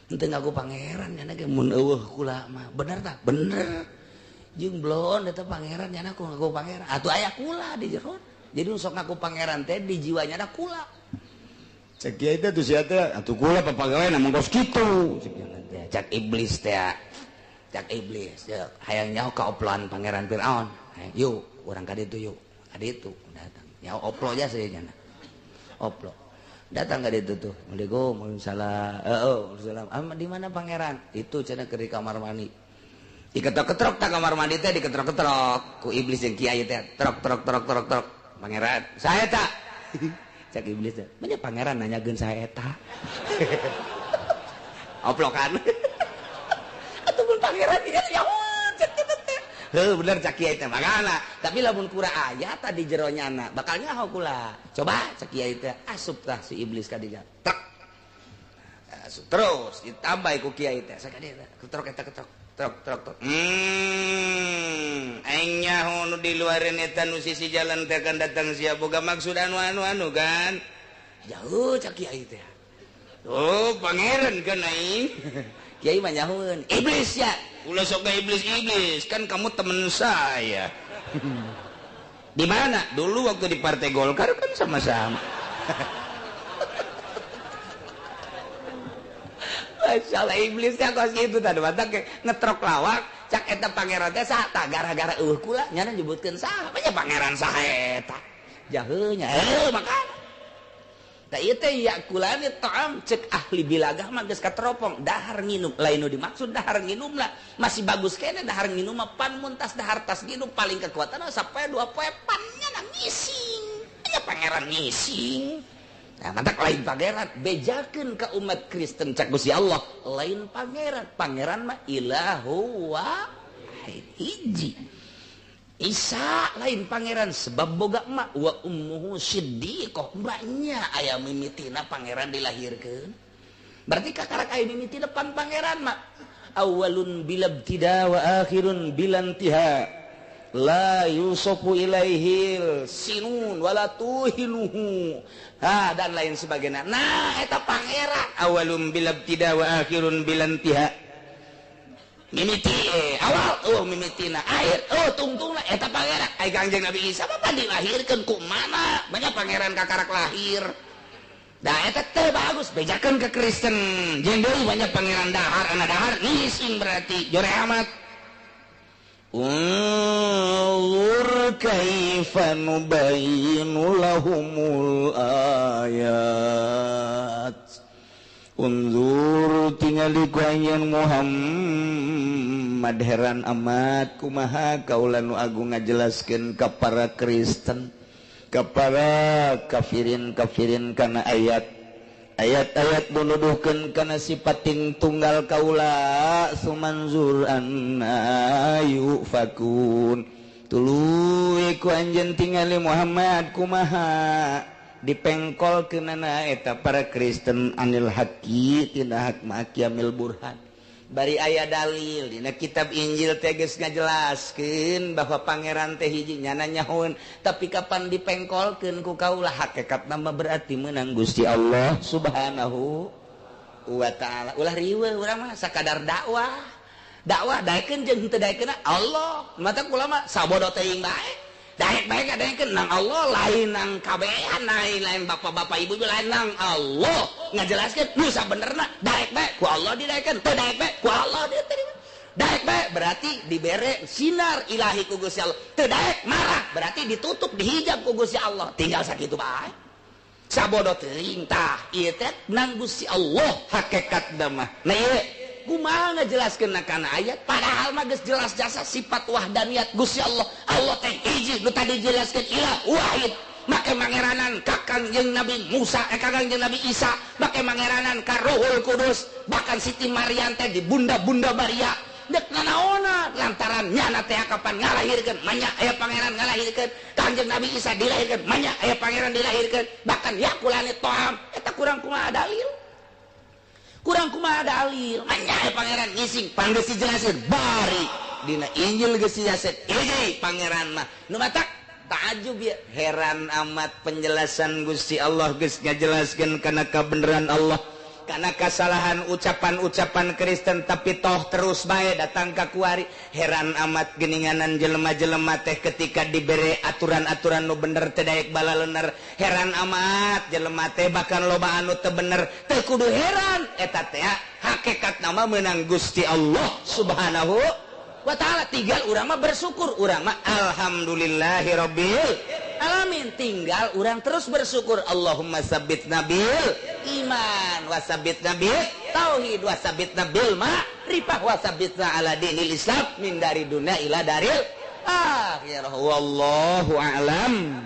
Henteu ngaku pangeran nyana ge mun eueuh kula mah. Bener tah? Bener. Jeung bloon eta pangeran nyana ku ngaku pangeran. Atuh aya kula di jerona. Jadi sok ngaku pangeran teh di jiwa nyana kula. Cek kiai teh tuh sia teh atuh kula papagawean mah kos kitu. Cek iblis teh. Cek iblis hayang nyaho ka oploan pangeran Firaun. Yuk urang ka ditu yuk. Ka ditu datang. Nyaho oplo aja saya nyana. Oplo. Datang ka ditu tuh. Waalaikum waalaikumsalam. Waalaikumsalam. Ah, di mana pangeran? Itu cenah keur di kamar mandi. Diketrok-ketrok tak kamar mandi teh diketrok-ketrok ku iblis jeung kiai teh. Trok trok trok trok trok. Pangeran, saya tak. Cek iblis teh. Banyak pangeran nanyakeun saya eta. Oplokan. Atuh mun pangeran ieu ya cek kitu teh. Heuh bener cek kiai teh makana. Tapi lamun kura aya tadi jero nyana bakal nyaho kula. Coba cek kiai teh asup tah si iblis ka dinya. Trek. Asup terus ditambah ku kiai teh. Sakadieu ketrok eta ketrok. Trok trok trok. Aing nyaho nu di luareun eta nu sisi jalan teh akan datang sia boga maksud anu anu anu kan. Jauh cak kiai teh. Oh, pangeran kan aing. Kiai mah nyahoeun, iblis ya. Ulah sok ka iblis-iblis, kan kamu temen saya. Di mana? Dulu waktu di Partai Golkar kan sama-sama. Masalah iblisnya kos gitu tadi batak ngetrok lawak cak eta pangeran teh saha tah gara-gara eueuh kula nya nyebutkeun saha nya pangeran saha eta jaheunya makan tah ieu teh yakulani ta'am cek ahli bilagah mah geus kateropong dahar nginum lain nu dimaksud dahar nginum lah masih bagus kene dahar nginum mah pan muntas dahar tas nginum paling kekuatan sampai 2 poe pannya na ngising nya pangeran ngising. Nah, mantak lain pangeran bejakeun ka umat Kristen cak Gusti Allah lain pangeran pangeran mah ilahu wahid hiji Isa lain pangeran sebab boga emak wa ummuhu siddiqah banyak aya mimitina pangeran dilahirkeun berarti kakarak aya mimitina pan pangeran mah awalun bilabtida wa akhirun bilantiha la yusofu ilaihil sinun wala tuhinuhu ha dan lain sebagainya. Nah eta pangeran awalum bilabtida wa akhirun bilantiha mimiti awal oh mimitina akhir oh tungtungna eta pangeran. Ai Kangjeng Nabi Isa mah dilahirkeun ku mana banyak pangeran kakarak lahir. Da eta teh bagus bejakeun ke Kristen jeung deui banyak pangeran dahar ana dahar ngising berarti jore amat. Unzur kaifa nubayyinu lahumul ayat. Unzur tingali ku anjeun Muhammad heran amat kumaha kaula nu agung ngajelaskeun ka para Kristen ka para kafirin-kafirin kana ayat ayat-ayat nuduhkeun kana sifatin tunggal kaula sumanzur anna yufakun tuluy ku anjeun tingali Muhammad kumaha dipengkolkeunana eta para Kristen anil haqi tina hak ma'qiyamil burhan bari aya dalil dina kitab Injil teh geus ngajelaskeun bahwa pangeran teh hiji nyana nyahoeun tapi kapan dipengkolkeun ku kaula hakikatna mah berarti meunang Gusti Allah Subhanahu wa taala. Ulah riweuh urang mah sakadar dakwah dakwah daekeun jeung henteu daekeunna Allah mata kula mah sabodo teuing bae daek bae kadaekeun nang Allah lain nang kabehan lain lain bapak-bapak ibu lain nang Allah ngajelaskeun nu sabenerna daek bae ku Allah didaekeun teu daek bae ku Allah diterima daek bae berarti dibere sinar ilahi ku Gusti Allah teu daek marah berarti ditutup dihijab ku Gusti Allah tinggal sakitu bae sabodo teuing tah ieu teh nang Gusti Allah hakikatna mah. Nah ieu kumaha ngajelaskeun kana ayat padahal mah geus jelas jasa sifat wahdaniyat Gusti Allah. Allah teh hiji nu tadi dijelaskeun ilah wahid make mangeranan ka Kangjeng Nabi Musa Kangjeng Nabi Isa make mangeranan ka Ruhul Kudus bahkan Siti Maryam teh di bunda-bunda Maria dek nanaona lantaran nyana teh kapan ngalahirkeun manya aya pangeran ngalahirkeun Kangjeng Nabi Isa dilahirkeun manya aya pangeran dilahirkeun bahkan yakulane toham eta kurang kumaha dalil kurang kumaha dalil manya aya pangeran ngising panggeus dijelasin bari dina Injil geus dijelasin hiji pangeran mah nu matak ta'ajub ya heran amat penjelasan Gusti Allah geus ngajelaskeun kana kabeneran Allah karena kesalahan ucapan-ucapan Kristen tapi toh terus bae datang ka kuari heran amat geninganan jelema-jelema teh ketika dibere aturan-aturan nu bener teu daek balalener heran amat jelema teh bahkan loba anu teu bener teu kudu heran eta teh hakikatna mah meunang Gusti Allah Subhanahu wa ta'ala. Tinggal urang mah bersyukur urang mah alhamdulillahirabbil alamin tinggal urang terus bersyukur Allahumma sabbit nabil iman wasabit nabil tauhid wasabit nabil ma'rifah wasabitna ala dinil Islam min dari dunia ila daril akhirah wallahu a'lam.